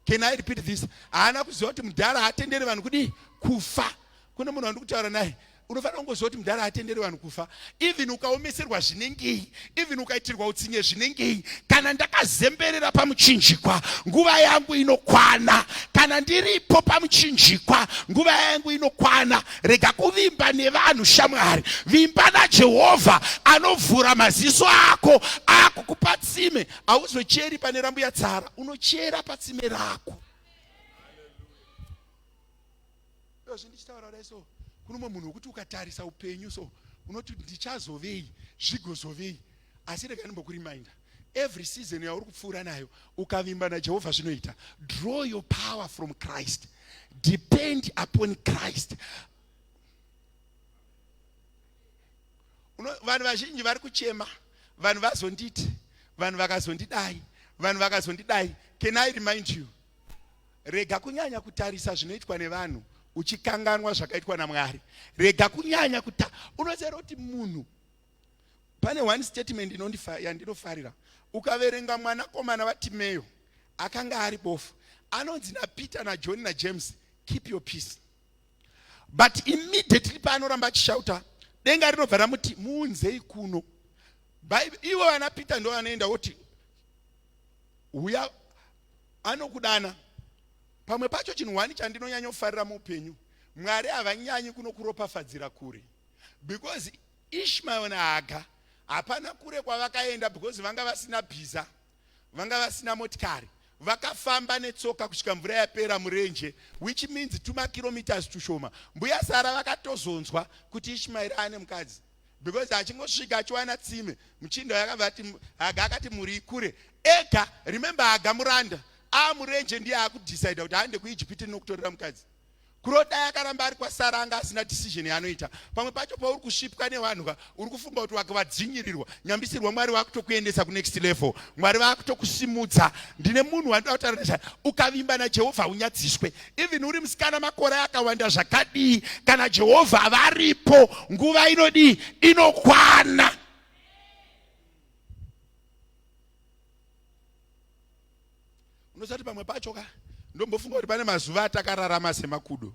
Can I repeat this? Haana kuziva kuti mudhara haatenderi vanhu kudii? Kufa. Kune munhu wandiri kutaura naye, unofanira kungoziva kuti mudhara haatenderi vanhu kufa. Even ukaomeserwa zvinengei, even ukaitirwa utsinye zvinengei, kana ndakazemberera pamuchinjikwa, nguva yangu inokwana. Kana ndiripo pamuchinjikwa, nguva yangu inokwana. Rega kuvimba nevanhu, shamwari, vimba naJehovha anovhura maziso ako akukupa tsime. Hauzocheri pane rambuya tsara, unochera patsime rako. Izvozvi ndichitaura kudai so, kune umwe munhu wekuti ukatarisa upenyu so unoti ndichazovei, zvigozovei. Asi rega ndimbokureminder, every season yauri kupfuura nayo, ukavimba naJehovha zvinoita. Draw your power from Christ, depend upon Christ. Vanhu vazhinji vari kuchema, vanhu vazonditi, vanhu vakazondidai, vanhu vakazondidai. Can I remind you, rega kunyanya kutarisa zvinoitwa nevanhu uchikanganwa zvakaitwa naMwari. Rega kunyanya kuta unoziva kuti munhu, pane one statement yandinofarira. Ukaverenga mwanakomana vaTimeyo akanga ari bofu, anonzi naPeter naJohn naJames, "Keep your peace." But immediately paanoramba achishauta, Denga rinobva ramuti muunzei kuno. Ivo vana Peter ndo vanoenda woti uya anokudana. Pamwe pacho chinhu hwani chandinonyanyofarira muupenyu, Mwari havanyanyi kunokuropafadzira kure because Ishmael naHaga hapana kure kwavakaenda because vanga vasina bhiza, vanga vasina motikari, vakafamba netsoka kusvika mvura yapera murenje, which means tumakilometers tushoma. Mbuya Sara vakatozonzwa kuti Ishmael ane mukadzi because achingosvika achiwana tsime, muchinda yakabva ati Haga akati mhuri ikure ega. Remember, Haga muranda amurenje ndiye akudecide kuti aende kuIjipiti nokutorera mukadzi. Kurodai akaramba ari kwaSara anga asina decision yaanoita. Pamwe pacho pauri kusvipwa nevanhu ka, uri kufunga kuti wakavadzinyirirwa. Nyambisirwa Mwari vakutokuendesa kunext level. Mwari vakutokusimudza. Ndine munhu wandinoda kutaura nezvaye. Ukavimba naJehovha haunyadziswe. Even uri musikana makore akawanda zvakadii, kana Jehovha varipo nguva inodii inokwana. Unosati pamwe pacho ka ndombofunga kuti pane mazuva atakararama semakudo,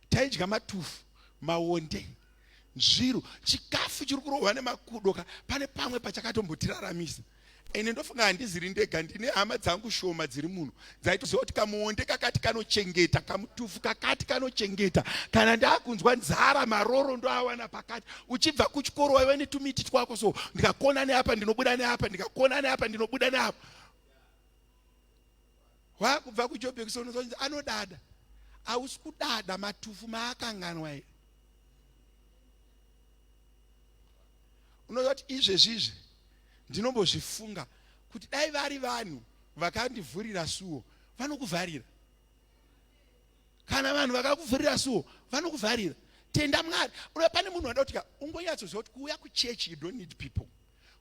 taidya matufu, maonde, nzviru, chikafu chiri kurohwa nemakudo ka, pane pamwe pachakatombotiraramisa. Ende ndofunga handiziri ndega, ndine hama dzangu shoma dziri muno dzaitoziva kuti kamuonde kakati kanochengeta, kamutufu kakati kanochengeta. Kana ndakunzwa nzara maroro ndoawana pakati. Uchibva kuchikoro waiva netumiti twako, so ndikakona neapa ndinobuda neapa, ndikakona neapa ndinobuda neapa. Wakubva kuJobek sonozonzi anodada. Hausi kudada, matufu maakanganwa here? Unoziva kuti izvezvi izvi ndinombozvifunga kuti dai vari vanhu vakandivhurira suo vanokuvharira. Kana vanhu vakakuvhurira suo vanokuvharira. Tenda Mwari. Unoziva pane munhu wanoda kuti ungonyatsoziva kuti kuuya kuchechi you don't need people.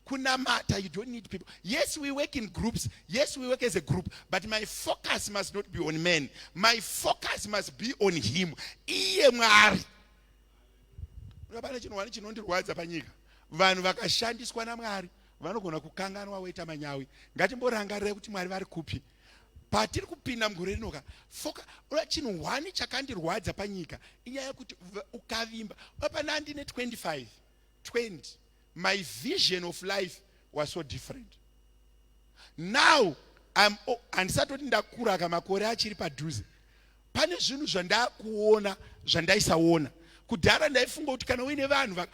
Kunamata you don't need people. Yes, we work in groups. Yes, we work as a group. But my focus must not be on men. My focus must be on him. Iye Mwari. Pane chinhu wani chinondirwadza panyika. Vanhu vakashandiswa naMwari vanogona kukanganwa woita manyawi. Ngatimborangarira kuti Mwari vari kupi. Patiri kupinda mugore rinoka foka chinhu hwani chakandirwadza panyika inyaya yekuti ukavimba pana ndine 25 20 my vision of life was so different. Now handisatoti ndakura ka, makore achiri padhuze. Pane zvinhu zvandakuona zvandaisaona kudhara. Ndaifunga kuti kana uine vanhu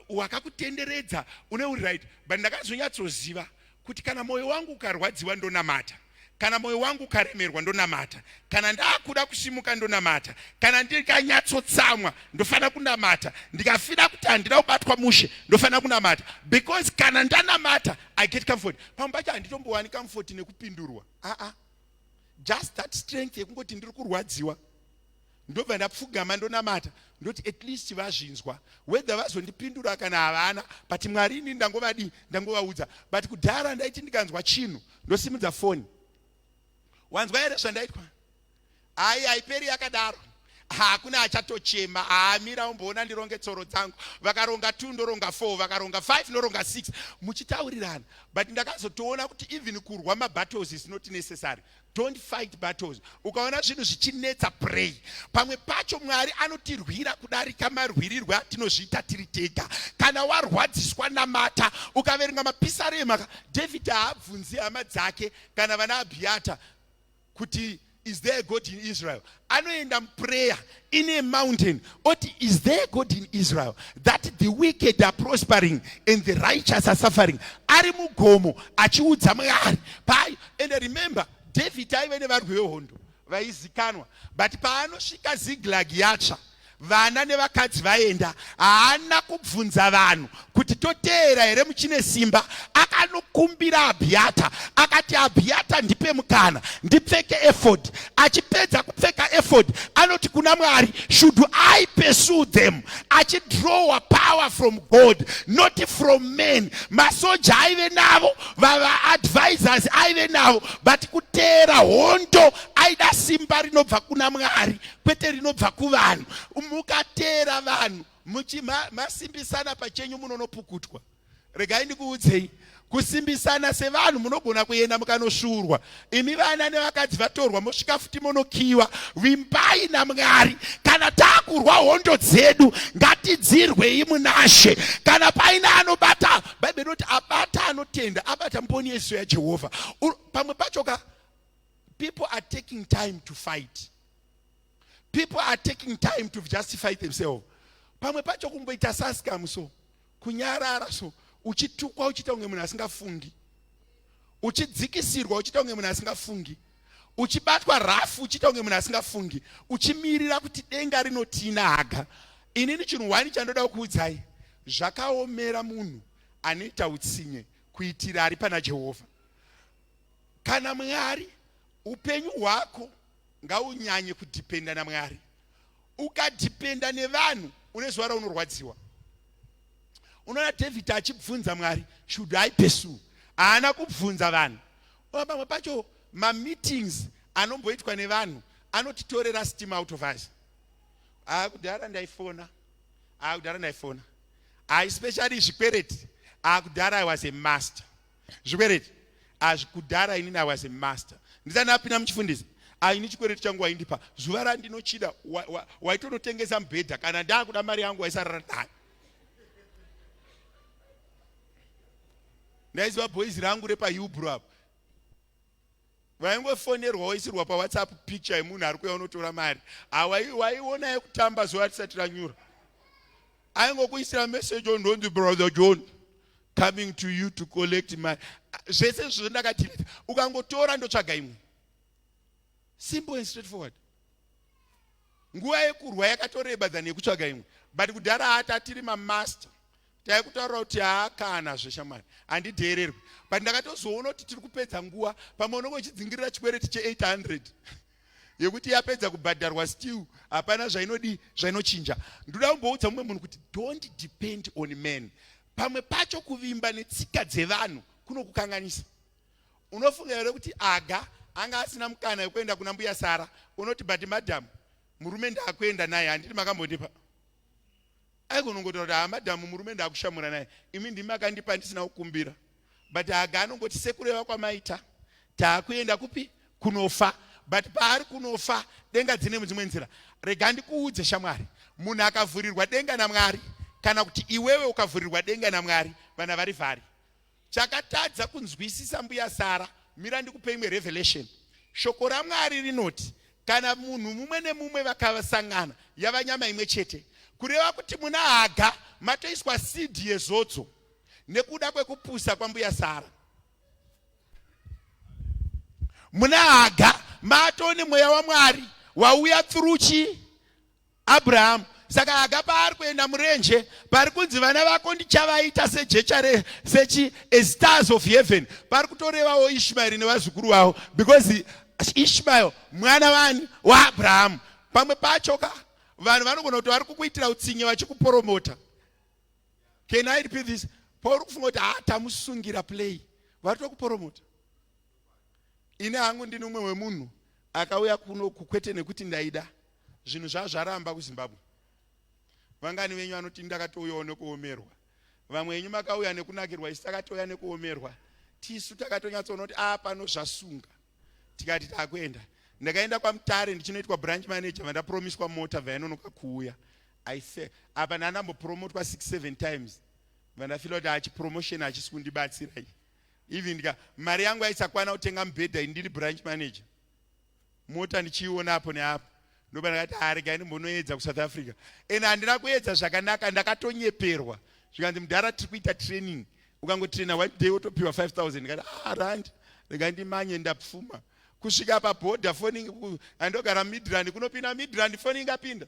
wakakutenderedza une uri right, but ndakazonyatsoziva kuti kana mwoyo wangu ukarwadziwa ndonamata, kana mwoyo wangu ukaremerwa ndonamata, kana ndakuda kusimuka ndonamata, kana ndikanyatsotsamwa ndofanira kunamata, ndikafira kuti handina kubatwa mushe ndofanira kunamata, because kana ndanamata I get comfort. Pamwe pacho handitombowani comfort nekupindurwa, aa, just that strength yekungoti ndiri kurwadziwa, ndobva ndapfugama ndonamata, ndoti at least vazvinzwa, whether vazondipindura kana havana, but Mwari ini ndangovadii, ndangovaudza. But kudhara ndaiti ndikanzwa chinhu ndosimudza foni, wanzwa here zvandaitwa? Ai, haiperi yakadaro, hakuna achatochema. Haamira umboona ndironge tsoro dzangu. Vakaronga 2 ndoronga 4, vakaronga 5 ndoronga 6, muchitaurirana. But ndakazotoona kuti even kurwa mabattles is not necessary. Don't fight battles. Ukaona zvinhu zvichinetsa, pray. Pamwe pacho Mwari anotirwira kudarika marwirirwe atinozviita tiri tega. Kana warwadziswa, namata. Ukaverenga mapisarema, David haabvunzi hama dzake kana vana Abhiata kuti is there a God in Israel. Anoenda muprayer in a mountain oti, is there a God in Israel that the wicked are prospering and the righteous are suffering? Ari mugomo achiudza Mwari pai. And remember, David aive nevarwi vehondo vaizikanwa, but paanosvika Ziklag yatsva, vana nevakadzi vaenda, haana kubvunza vanhu kuti toteera here muchine simba. Akanokumbira Abhiata, akati, Abhiata, ndipe mukana ndipfeke efod. Achipedza kupfeka efod anoti kuna Mwari, should I pursue them? Achidrawa power from God, not from men. Masoja aive navo, vavaadvisors aive navo, but kuteera hondo aida simba rinobva kuna Mwari, kwete rinobva kuvanhu. Mukateera vanhu masimbisana pachenyu munonopukutwa. Regai ndikuudzei. Kusimbisana sevanhu munogona kuenda mukanosvuurwa. Imi vana nevakadzi vatorwa mosvika futi monokiwa. Vimbai naMwari. Kana takurwa hondo dzedu ngatidzirwei munaShe. Kana paine anobata, Bhaibheri rinoti abata anotenda, abata mboni yeziso yaJehovha. Pamwe pacho ka people are taking time to fight. People are taking time to justify themselves. Pamwe pacho kumboita saskamu so. Kunyarara so uchitukwa uchiita kunge munhu asingafungi, uchidzikisirwa uchiita kunge munhu asingafungi, uchibatwa rafu uchiita kunge munhu asingafungi, uchimirira kuti denga rinotina haga. Inini chinhu wani chandoda kukuudzai, zvakaomera munhu anoita utsinye kuitira ari pana Jehovha. Kana Mwari, upenyu hwako ngaunyanye kudhipenda naMwari. Ukadhipenda nevanhu une zuva raunorwadziwa. Unoona David achibvunza Mwari, should I pursue? Haana kubvunza vanhu. Pamwe pacho mameetings anomboitwa nevanhu anotitorera steam out of us. Ah, kudhara ndaifona. Ah, kudhara ndaifona. Ah, especially zvikwereti. Ah, kudhara I was a master. Zvikwereti. Ah, kudhara inini I was a master. Ndisati ndapinda muchifundisi. Ah, ini chikwereti changu waindipa. Zuva randinochida waitonotengesa wa, wa mubhedha kana ndakuda mari yangu waisarara nayo. Ndaiziva boys rangu repaHillbrow apo. Vaingofonerwa woisirwa paWhatsApp picture yemunhu ari kuuya unotora mari. Waiona yekutamba zuva risati ranyura. Aingokuisira message ondonzi brother John coming to you to collect my zvese izvozvo ndakadelete. Ukangotora ndotsvaga imwe. Simple and straightforward. Nguva yekurwa yakatoreba than yekutsvaga imwe. But kudhara hata tiri mamaster. Taikutaurira kuti haa kana zveshamwari handidheererwi but ndakatozoona kuti tiri kupedza nguva pamwe unenge uchidzingirira chikwereti che800 yekuti yapedza kubhadharwa still hapana zvainodii zvainochinja. Ndoda kumboudza mumwe munhu kuti don't depend on men. Pamwe pacho kuvimba netsika dzevanhu kunokukanganisa. Unofunga here kuti Aga anga asina mukana wekuenda kuna mbuya Sara unoti but madam murume ndaakuenda naye handiti makambondipa aigonongotaura kuti haa madhamu murume ndakushamura naye imi ndimi makandipa ndisina kukumbira but haga anongoti sekureva kwamaita taakuenda kupi kunofa but paari kunofa denga dzine mudzimwe nzira rega ndikuudze shamwari munhu akavhurirwa denga namwari kana kuti iwewe ukavhurirwa denga namwari vana vari vhari Chakatadza kunzwisisa mbuya Sara, mira ndikupe imwe revelation. Shoko raMwari rinoti kana munhu mumwe nemumwe vakasangana yava nyama imwe chete. Kureva kuti muna Haga matoiswa seed yezodzo nekuda kwekupusa kwambuya Sara. Muna Haga matone mweya waMwari wauya through chii? Abrahamu. Saka Haga paari kuenda murenje, pari kunzi vana vako ndichavaita sejecha re sechi as stars of heaven, pari kutorevawo Ishmaeri nevazukuru vavo because Ishmael mwana wani waAbrahamu. Pamwe pacho ka vanhu vanogona kuti vari kukuitira utsinye vachikuporomota. Can I repeat this? Pauri kufunga kuti ah tamusungira play, vari tokuporomota. Ini hangu ndini umwe wemunhu akauya kuno kwete nekuti ndaida zvinhu zvazvaramba kuZimbabwe. Vangani venyu vanoti ndakatouyawo nekuomerwa? Vamwe venyu makauya nekunakirwa, isu takatouya nekuomerwa. Tisu takatonyatsoona kuti a pano zvasunga, tikati takuenda. Ndakaenda kwaMutare ndichinoitwa branch manager, vandapromiswa mota bvainonoka kuuya. I say apa ndandambopromotwa 6 7 times, vandafila kuti achipromotion hachisi kundibatsira even ndika mari yangu yaisakwana kutenga mubhedha indiri branch manager mota ndichiiona apo neapo ndoba ndakati haa regai ndimbonoedza kusouth africa and handina kuedza zvakanaka ndakatonyeperwa zvikanzi mudhara tiri kuita training ukangotraina one day wotopiwa 5000 ndikati ah rand regai ndimanye ndapfuma kusvika pabhodha foni andogara midrand kunopinda midrand foni ingapinda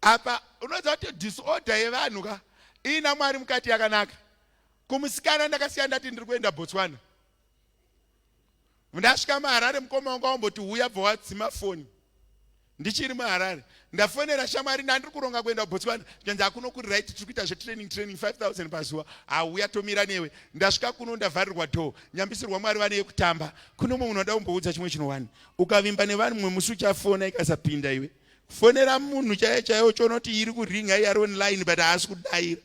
Apa unoziva kuti disorder yevanhu ka iina Mwari mukati yakanaka. Kumusikana ndakasiya ndati ndiri kuenda Botswana. Ndasvika muHarare mukoma wangu wamboti huya bva wadzima foni. Ndichiri muHarare. Ndafonera shamwari ndandiri kuronga kuenda kuBotswana. Zvikanzi hakuno kuri right tiri kuita zvetraining training 5000 pazuva. Hauya tomira newe. Ndasvika kuno ndavharirwa door. Nyambisirwa Mwari vane yekutamba. Kune umwe munhu wada kumboudza chimwe chinowani. Ukavimba nevanhu mumwe musi uchafona ikasapinda iwe. Kufonera munhu chaiye chaiye uchiona kuti iri kuringa iye ari online but haasi kudaira.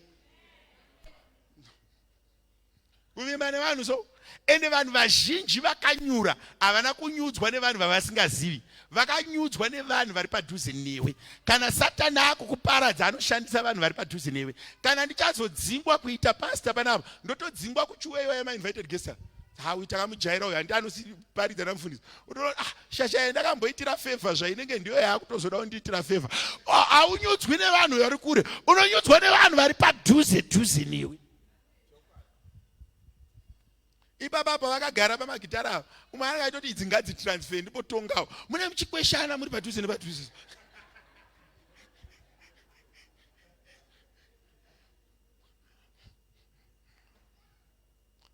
Kuvimba nevanhu so ende vanhu vazhinji vakanyura havana kunyudzwa nevanhu vavasingazivi vakanyudzwa nevanhu vari padhuze newe kana satani akukuparadza anoshandisa vanhu vari padhuze newe kana ndichazodzingwa kuita pasta panapa ndotodzingwa kuchiweyo yamainvited guest hawi takamujaira uyo handi anosiparidza namufundisi utoona ah shasha yandakamboitira favor zvainenge ndiyo yaakutozoda kundiitira favor oh, haunyudzwi nevanhu vari kure unonyudzwa nevanhu vari padhuze dhuze newe ipapa apa vakagara pamagitara ava umwe anenge aitoti idzi ngadzitransfer ndimbotongawo mune muchikweshana muri padhuze nepadhuze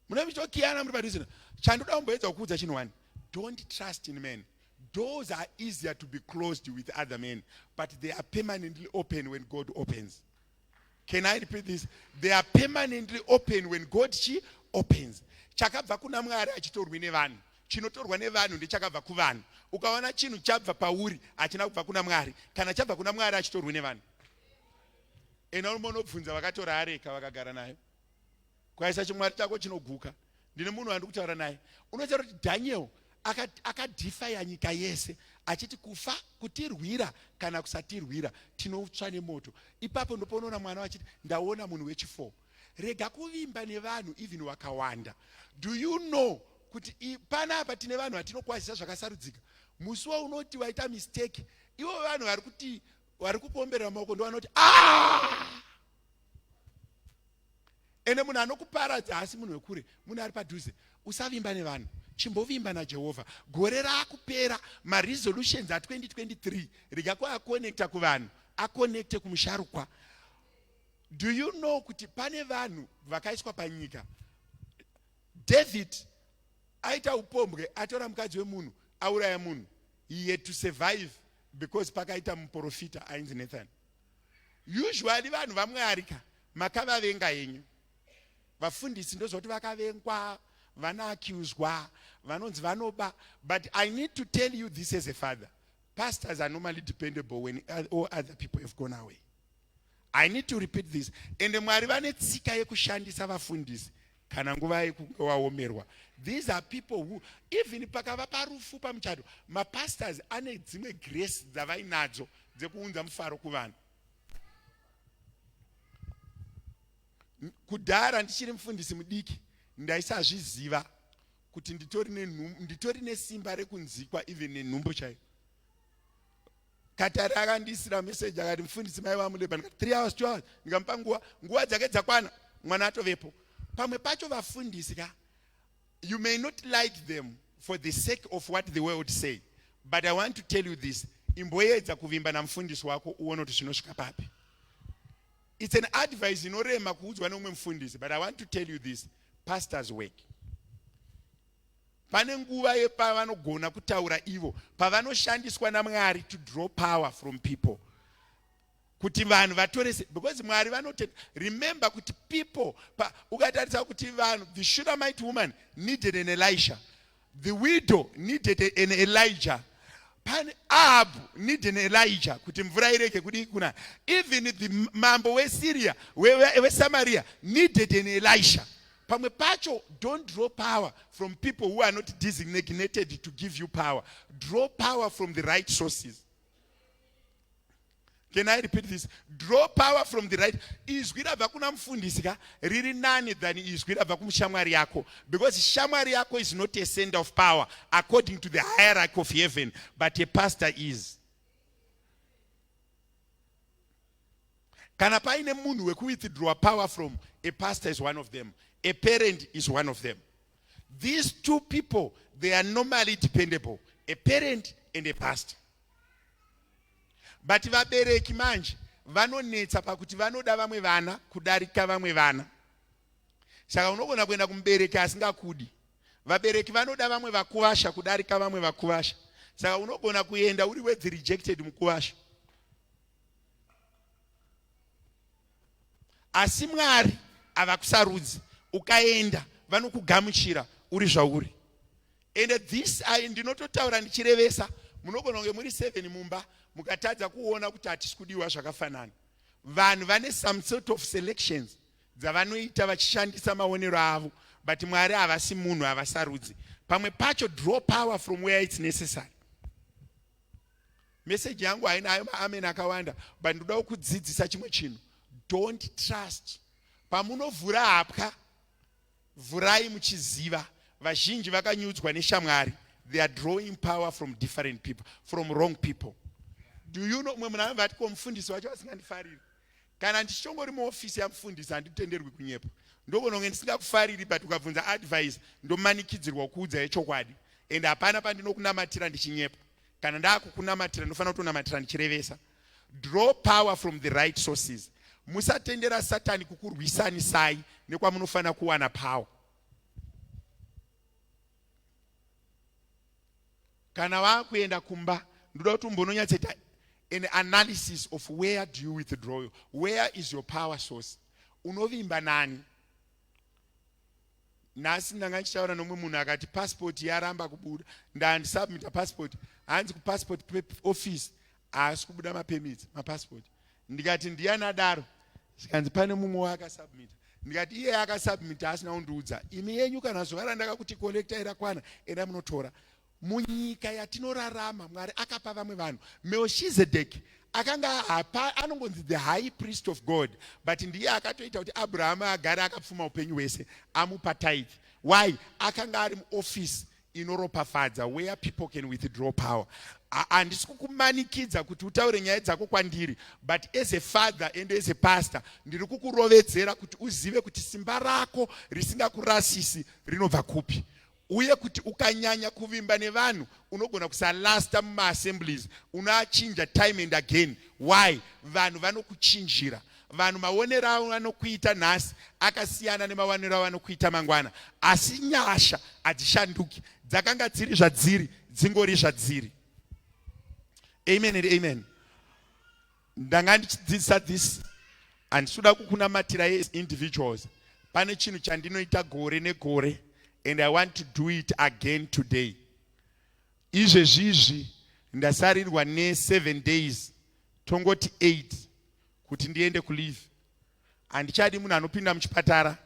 mune muchitokiyana muri padhuze chandoda kumboedza kukuudza chinhu one don't trust in men doors are easier to be closed with other men but they are permanently open when god opens Can I repeat this? They are permanently open when God chi opens. Chakabva kuna Mwari hachitorwi nevanhu. Chinotorwa nevanhu ndechakabva kuvanhu. Ukaona chinhu chabva pauri hachina kubva kuna Mwari. Kana chabva kuna Mwari hachitorwi nevanhu. Ena unobvunza vakatora areka vakagara nayo. Kwaisa chimwari chako chinoguka. Ndine munhu wandiri kutaura naye. Unotaura kuti Daniel akadhifaya nyika yese achiti kufa kutirwira kana kusatirwira tinotsva nemoto. Ipapo ndopaunoona mwana wachiti ndaona munhu wechi4. Rega kuvimba nevanhu even wakawanda. Do you know kuti panapa tine vanhu vatinokwazisa zvakasarudzika. Musi waunoti waita mistake ivo vanhu vari kuti vari kukuomberera maoko ndovanoti ah! Ende munhu anokuparadza haasi munhu wekure, munhu ari padhuze. Usavimba nevanhu, chimbovimba naJehovha. Gore raakupera, maresolutions a2023 rega kuakonekta kuvanhu, akonekte kumusharukwa. Do you know kuti pane vanhu vakaiswa panyika? David aita upombwe, atora mukadzi wemunhu, auraya munhu. He had to survive because pakaita muprofita ainzi Nathan. Usually vanhu vaMwari ka makavavenga henyu. Vafundisi ndozvoti vakavengwa, vanoaccuswa, vanonzi vanoba. But I need to tell you this as a father. Pastors are normally dependable when all other people have gone away. I need to repeat this. Ende Mwari vane tsika yekushandisa vafundisi kana nguva yekunge waomerwa. These are people who even pakava parufu pamuchato, mapastors ane dzimwe grace dzavainadzo dzekuunza mufaro kuvanhu. Kudhara ndichiri mufundisi mudiki ndaisazviziva kuti nditori nesimba rekunzikwa even nenhumbu chaiyo. Katari akandiisira message akati mufundisi mai vamuleba ndikati 3 hours 2 hours ndikamupa nguva nguva dzake dzakwana mwana atovepo. Pamwe pacho vafundisi ka you may not like them for the sake of what the world say but I want to tell you this imboedza kuvimba namufundisi wako uone kuti zvinosvika papi. It's an advice inorema kuudzwa neumwe mufundisi but I want to tell you this pastors work. Pane nguva yepavanogona kutaura ivo pavanoshandiswa naMwari to draw power from people kuti vanhu vatorese because Mwari vanotenda. Remember kuti people pa, ukatarisa kuti vanhu the Shunammite woman needed an Elisha, the widow needed an Elijah, pane Ahab needed an Elijah kuti mvura irege kudii kuna even the mambo weSyria weSamaria needed an Elisha. Pamwe pacho don't draw power from people who are not designated to give you power. Draw power from the right sources. Can I repeat this? Draw power from the right. Izwi rabva kuna mufundisi ka riri nani than izwi rabva kumushamwari yako because shamwari yako is not a center of power according to the hierarchy of heaven but a pastor is. Kana paine munhu wekuwithdraw power from, a pastor is one of them. A parent is one of them. These two people, they are normally dependable. A parent and a pastor. But vabereki manje vanonetsa pakuti vanoda vamwe vana kudarika vamwe vana. Saka unogona kuenda kumubereki asingakudi. Vabereki vanoda vamwe vakuvasha kudarika vamwe vakuvasha. Saka unogona kuenda uri wedzi rejected mukuvasha. Asi Mwari havakusarudzi, ukaenda vanokugamuchira uri zvauri. And this I ndinototaura ndichirevesa, munogona kunge muri 7 mumba, mukatadza kuona kuti hatisi kudiwa zvakafanana. Vanhu vane some sort of selections dzavanoita vachishandisa maonero avo, but Mwari havasi munhu, havasarudzi. Pamwe pacho draw power from where it's necessary. Message yangu haina hayo maamen akawanda, but ndoda kukudzidzisa chimwe chinhu. Don't trust. Pamunovhura hapwa, vhurai muchiziva. Vazhinji vakanyudzwa neshamwari. They are drawing power from different people, from wrong people. Do you know, mumwe munhu anobva ati ko mufundisi wacho asingandifariri. Kana ndichitongori muofisi yamufundisi handitenderwi kunyepa. Ndogona kunge ndisingakufariri, but ukabvunza advice ndomanikidzirwa kukuudza yechokwadi. And hapana pandinokunamatira ndichinyepa. Kana ndakukunamatira ndinofanira kutonamatira ndichirevesa. Draw power from the right sources. Musatendera Satani kukurwisanisai nekwamunofanira kuwana power. Kana wakuenda kumba ndoda kuti umbononyatsoita an analysis of where do you withdraw, where is your power source, unovimba nani. Nhasi ndanga ndichitaura nomumwe munhu akati passport yaramba kubuda, ndandisubmita passport, hanzi kupassport office haasi kubuda mapermits mapassport. Ndikati ndiyani adaro? Zvikanzi pane mumwe waakasubmita. Ndikati iye akasubmita asina kundiudza. Imi yenyu kana zuva randakakuti collecta irakwana, enda munotora. Munyika yatinorarama Mwari akapa vamwe vanhu. Melchizedek akanga hapa anongonzi the high priest of God, but ndiye akatoita kuti Abraham agare akapfuma upenyu hwese, amupa tithe. Why? Akanga ari muoffice inoropafadza, where people can withdraw power. Handisi kukumanikidza kuti utaure nyaya dzako kwandiri, but as a father and as a pastor ndiri kukurovedzera kuti uzive kuti simba rako risingakurasisi rinobva kupi, uye kuti ukanyanya kuvimba nevanhu unogona kusalasta mumaassemblies, unoachinja time and again. Why? Vanhu vanokuchinjira. Vanhu maonero avo vanokuita nhasi akasiyana nemaonero avo vanokuita mangwana, asi nyasha hadzishanduki, dzakanga dziri zvadziri, dzingori zvadziri. Amen and amen. Ndanga ndichidzidzisa this, handisi kuda kukunamatirai as individuals. Pane chinhu chandinoita gore negore and I want to do it again today. Izvezvizvi ndasarirwa ne 7 days, tongoti 8, kuti ndiende kuleave. Handichadi munhu anopinda muchipatara,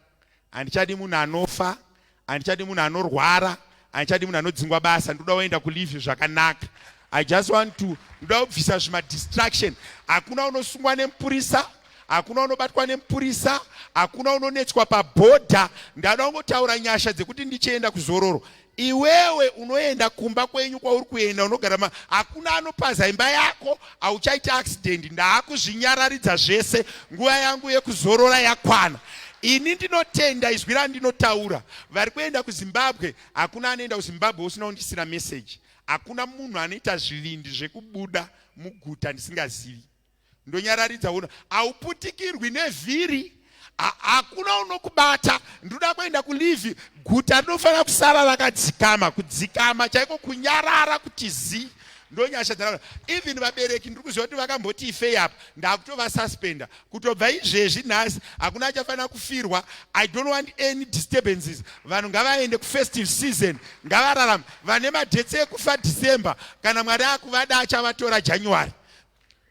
handichadi munhu anofa, handichadi munhu anorwara, handichadi munhu anodzingwa basa. Ndoda kuenda kuleave zvakanaka. I just want to, ndoda kubvisa zvimadistraction. Hakuna unosungwa nemupurisa, hakuna unobatwa nemupurisa, hakuna unonetswa pabhodha. Ndada kungotaura nyasha dzekuti ndichienda kuzororo. Iwewe unoenda kumba kwenyu kwauri kuenda, unogara ma, hakuna anopaza imba yako, hauchaita accident. Ndaakuzvinyararidza zvese, nguva yangu yekuzorora yakwana. Ini ndinotenda izwi randinotaura. Vari kuenda kuZimbabwe, hakuna anoenda kuZimbabwe usina kundisira message. Hakuna munhu anoita zvivindi zvekubuda muguta ndisingazivi. Ndonyararidza uno, hauputikirwi nevhiri, hakuna unokubata. Ndoda kuenda kulivi, guta rinofanira kusara rakadzikama, kudzikama chaiko, kunyarara kuti zii. Ndonyasha dzana. Even vabereki ndiri kuziva kuti vakamboti ifei apa, ndakutovasuspenda kutobva izvezvi. Nhasi hakuna achafanira kufirwa. I don't want any disturbances. Vanhu ngavaende kufestive season, ngavararame. Vane madhetse ekufa December, kana Mwari akuvada achavatora January.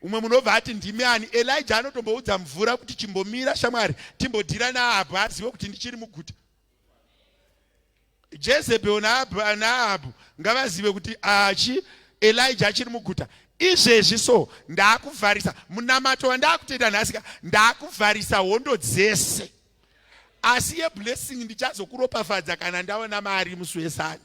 Umwe munobva ati ndimi ani? Elijah anotomboudza mvura kuti chimbomira shamwari, timbodhira naAhabhu azive kuti ndichiri muguta. Jezebel naAhabhu ngavazive kuti achi Elijah achiri muguta. Izvezvi so ndakuvharisa munamato wandakutoita nhasi, ndakuvharisa hondo dzese, asi yeblessing ndichazokuropafadza kana ndaona mari musi wesandi.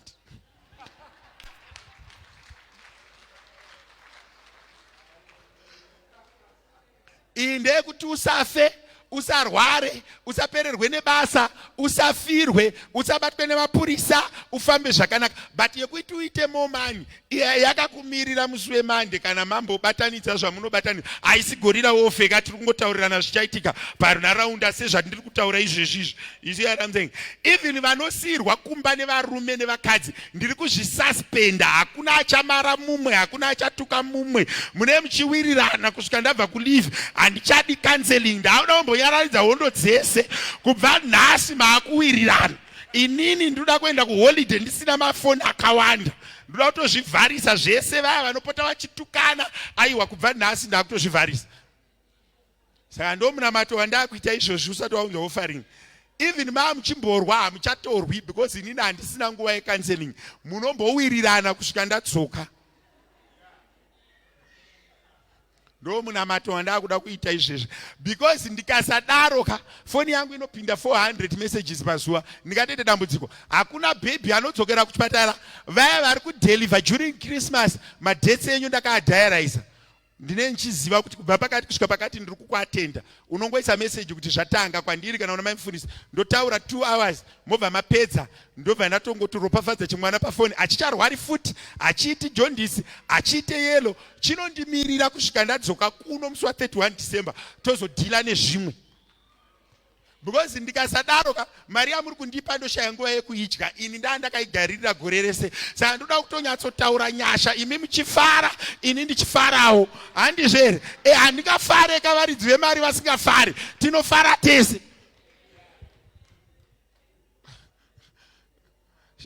Iyi ndeyekuti usafe, usarware, usapererwe nebasa, usafirwe, usabatwe nemapurisa, ufambe zvakanaka. But yekuti uite more money iya yakakumirira musi wemande kana mambobatanidza zvamunobatanidza. Haisi gorira wofeka, tiri kungotaurirana zvichaitika panharaunda sezvandiri kutaura izvezvi izvi. You see what I'm saying? Even vanosiirwa kumba nevarume nevakadzi ndiri kuzvisuspenda. Hakuna achamara mumwe, hakuna achatuka mumwe, mune muchiwirirana kusvika ndabva kuleave. Handichadi counseling, ndakuda kumbonyararidza hondo dzese. Kubva nhasi maakuwirirana. Inini ndinoda kuenda kuholiday ndisina mafoni akawanda. Ndoda kutozvivharisa zvese, vaya vanopota vachitukana, aiwa, kubva nhasi ndakutozvivharisa. Saka ndo munamato wandakuita izvozvi usati waunza offering. Even maa muchimborwa hamuchatorwi because inini handisina nguva yecounseling. Munombowirirana kusvika ndadzoka. Ndo munamato wandakuda kuita izvezvi because ndikasadaro ka foni yangu inopinda 400 messages pazuva, ndingatoita dambudziko. Hakuna baby anodzokera kuchipatara. Vaya vari kudeliver during Christmas, madates enyu ndakaadhayaraisa. Ndine ndichiziva kuti kubva pakati kusvika pakati ndiri kukuatenda. Unongoisa message kuti zvatanga kwandiri kana una mai mufundisi, ndotaura 2 hours mobva mapedza, ndobva ndatongoti ropafadza chimwana pafoni, achicharwari futi, achiiti jaundice, achiite yellow, chinondimirira kusvika ndadzoka kuno musi wa 31 December, tozodhila nezvimwe. Because ndikasadaro ka, mari yamuri kundipa ndoshaya nguva yekuidya. Ini ndaa ndakaigaririra gore rese, saka ndoda kutonyatsotaura nyasha, imi muchifara, ini ndichifarawo. Handizvo here? E, handingafare ka varidzi vemari vasingafari. Tinofara tese.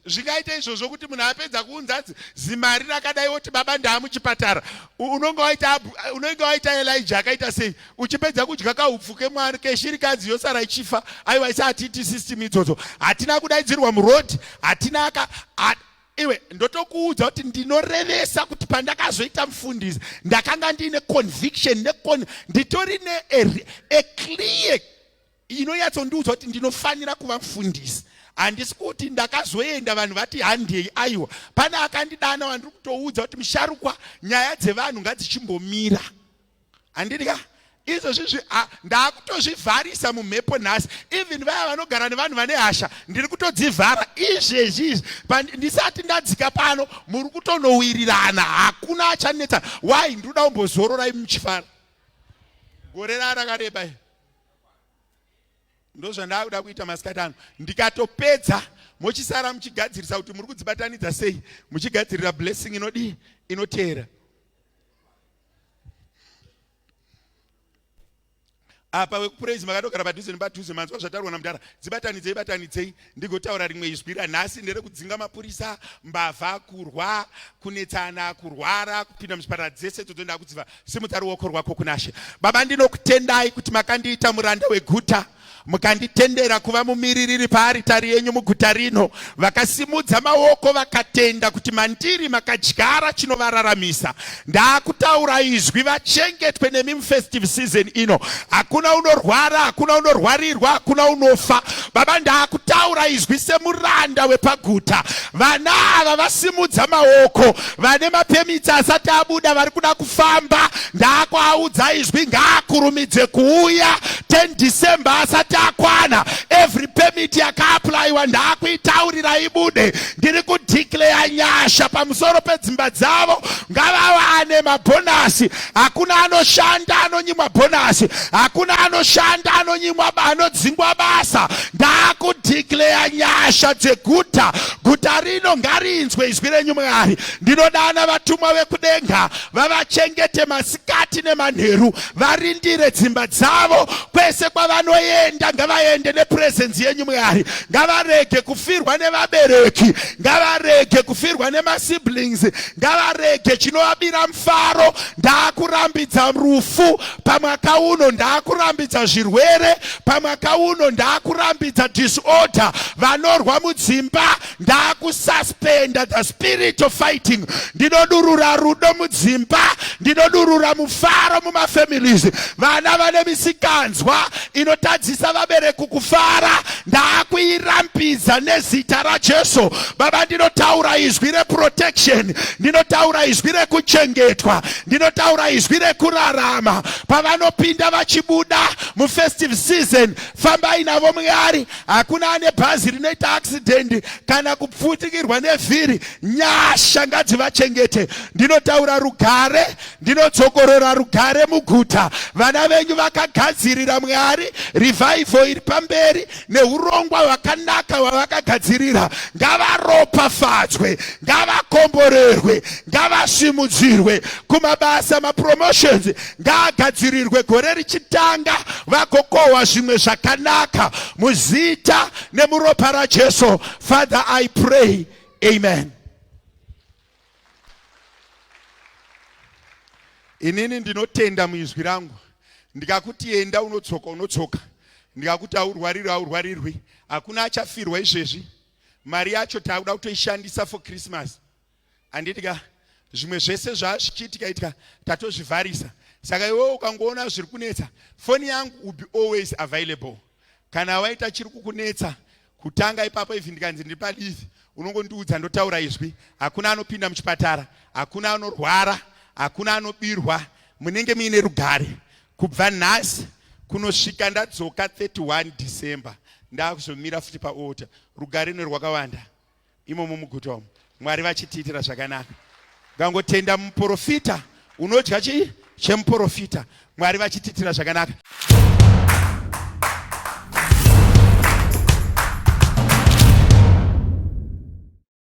Zvingaite izvozvo kuti munhu apedza kuunza zimari rakadai woti baba ndaamuchipatara. Unonge waita, unenge waita Elijah akaita sei? Uchipedza kudya kaupfu kemwana keshirikadzi yosara ichifa. Aiwa, isa hatiiti system idzodzo. Hatina kudaidzirwa muroad, hatina aka iwe ndotokuudza kuti ndinorevesa kuti pandakazoita mufundisi ndakanga ndiine conviction nekon nditori ne a clear inonyatsondiudza kuti ndinofanira kuva mufundisi. Handisi kuti ndakazoenda vanhu vati handei, aiwa, pane akandidana wandiri kutoudza kuti musharukwa, nyaya dzevanhu ngadzichimbomira. Handidi ka izvozvizvi, ndakutozvivharisa mumhepo nhasi. Even vaya vanogara nevanhu vane hasha, ndiri kutodzivhara izvezvi izvi. Ndisati ndadzika pano muri kutonowirirana, hakuna achanetsa. Why? Ndinoda kumbozororai muchifara. Gore rarakareba iri. Ndozvandakuda kuita masikati ano. Ndikatopedza mochisara muchigadzirisa kuti muri kudzibatanidza sei, muchigadzirira blessing inodii inoteera. Apa wekupraise makatogara padhuze nepadhuze, manzwa zvataurwa namudhara. Dzibatanidzei, batanidzei. Ndigotaura rimwe izwi ranhasi nderekudzinga mapurisa, mbavha, kurwa, kunetsana, kurwara, kupinda muzvipatara, dzese idzodzo ndakudziva. Simudza ruoko rwako kunaShe. Baba, ndinokutendai kuti makandiita muranda weguta, mukanditendera kuva mumiririri paaritari yenyu muguta rino. Vakasimudza maoko vakatenda kuti mandiri makadyara chinovararamisa. Ndaakutaura izwi, vachengetwe nemi mufestive season ino. Hakuna unorwara, hakuna unorwarirwa, hakuna unofa. Baba, ndaakutaura izwi semuranda wepaguta. Vana ava vasimudza maoko, vane mapemitsi asati abuda, vari kuda kufamba, ndaakuaudza izwi, ngaakurumidze kuuya 10 December asati akwana. Every permit yakaaplayiwa ndaakuitaurira ibude. Ndiri kudeclare nyasha pamusoro pedzimba dzavo, ngavawane mabhonasi. Hakuna anoshanda anonyimwa bhonasi, hakuna anoshanda anonyimwa anodzingwa basa. Ndakudeclare nyasha dzeguta. Guta rino ngarinzwe izwi renyu Mwari. Ndinodana vatumwa vekudenga vavachengete masikati nemanheru, varindire dzimba dzavo kwese kwavanoenda. Ngavaende nepresence yenyu Mwari. Ngavarege kufirwa nevabereki, ngavarege kufirwa nemasiblings, ngavarege chinovabira mufaro. Ndakurambidza rufu pamwaka uno, ndakurambidza zvirwere pamwaka uno, ndakurambidza disorder. Vanorwa mudzimba, ndakususpenda the spirit of fighting. Ndinodurura rudo mudzimba, ndinodurura mufaro mumafamilies. Vana vane misikanzwa inotadzisa vabereki kufara, ndakuirambidza nezita raJesu. Baba, ndinotaura izwi reprotection, ndinotaura izwi rekuchengetwa, ndinotaura izwi rekurarama pavanopinda vachibuda mufestive season. Fambai navo Mwari. Hakuna ane bhazi rinoita accident kana kupfutikirwa nevhiri. Nyasha ngadzivachengete. Ndinotaura rugare, ndinodzokorora rugare muguta. Vana venyu vakagadzirira Mwari revival iri pamberi neurongwa hwakanaka hwavakagadzirira. Ngavaropafadzwe, ngavakomborerwe, ngavasimudzirwe kumabasa. Mapromotions ngaagadzirirwe gore richitanga, vagokohwa zvimwe zvakanaka muzita Muzita nemuropa raJesu. Father, I pray. Amen. Inini ndinotenda muizwi rangu. Ndikakuti enda unotsoka unotsoka. Ndikakuti haurwarirwi haurwarirwi. Hakuna achafirwa izvezvi. Mari yacho takuda kutoishandisa for Christmas. Handiti ka zvimwe zvese zvazvichiitika itika tatozvivharisa. Saka iwewe ukangoona zviri kunetsa, foni yangu will be always available. Kana waita chiri kukunetsa kutanga ipapo, even ndikanzi ndiri padivi, unongondiudza ndotaura izwi. Hakuna anopinda muchipatara, hakuna anorwara, hakuna anobirwa, munenge muine rugare kubva nhasi kunosvika ndadzoka 31 December. Ndakuzomira futi paaltar. Rugare nerwakawanda imomo muguta umu, Mwari vachitiitira zvakanaka. Ukangotenda muprofita unodya chii chemuprofita. Mwari vachitiitira zvakanaka.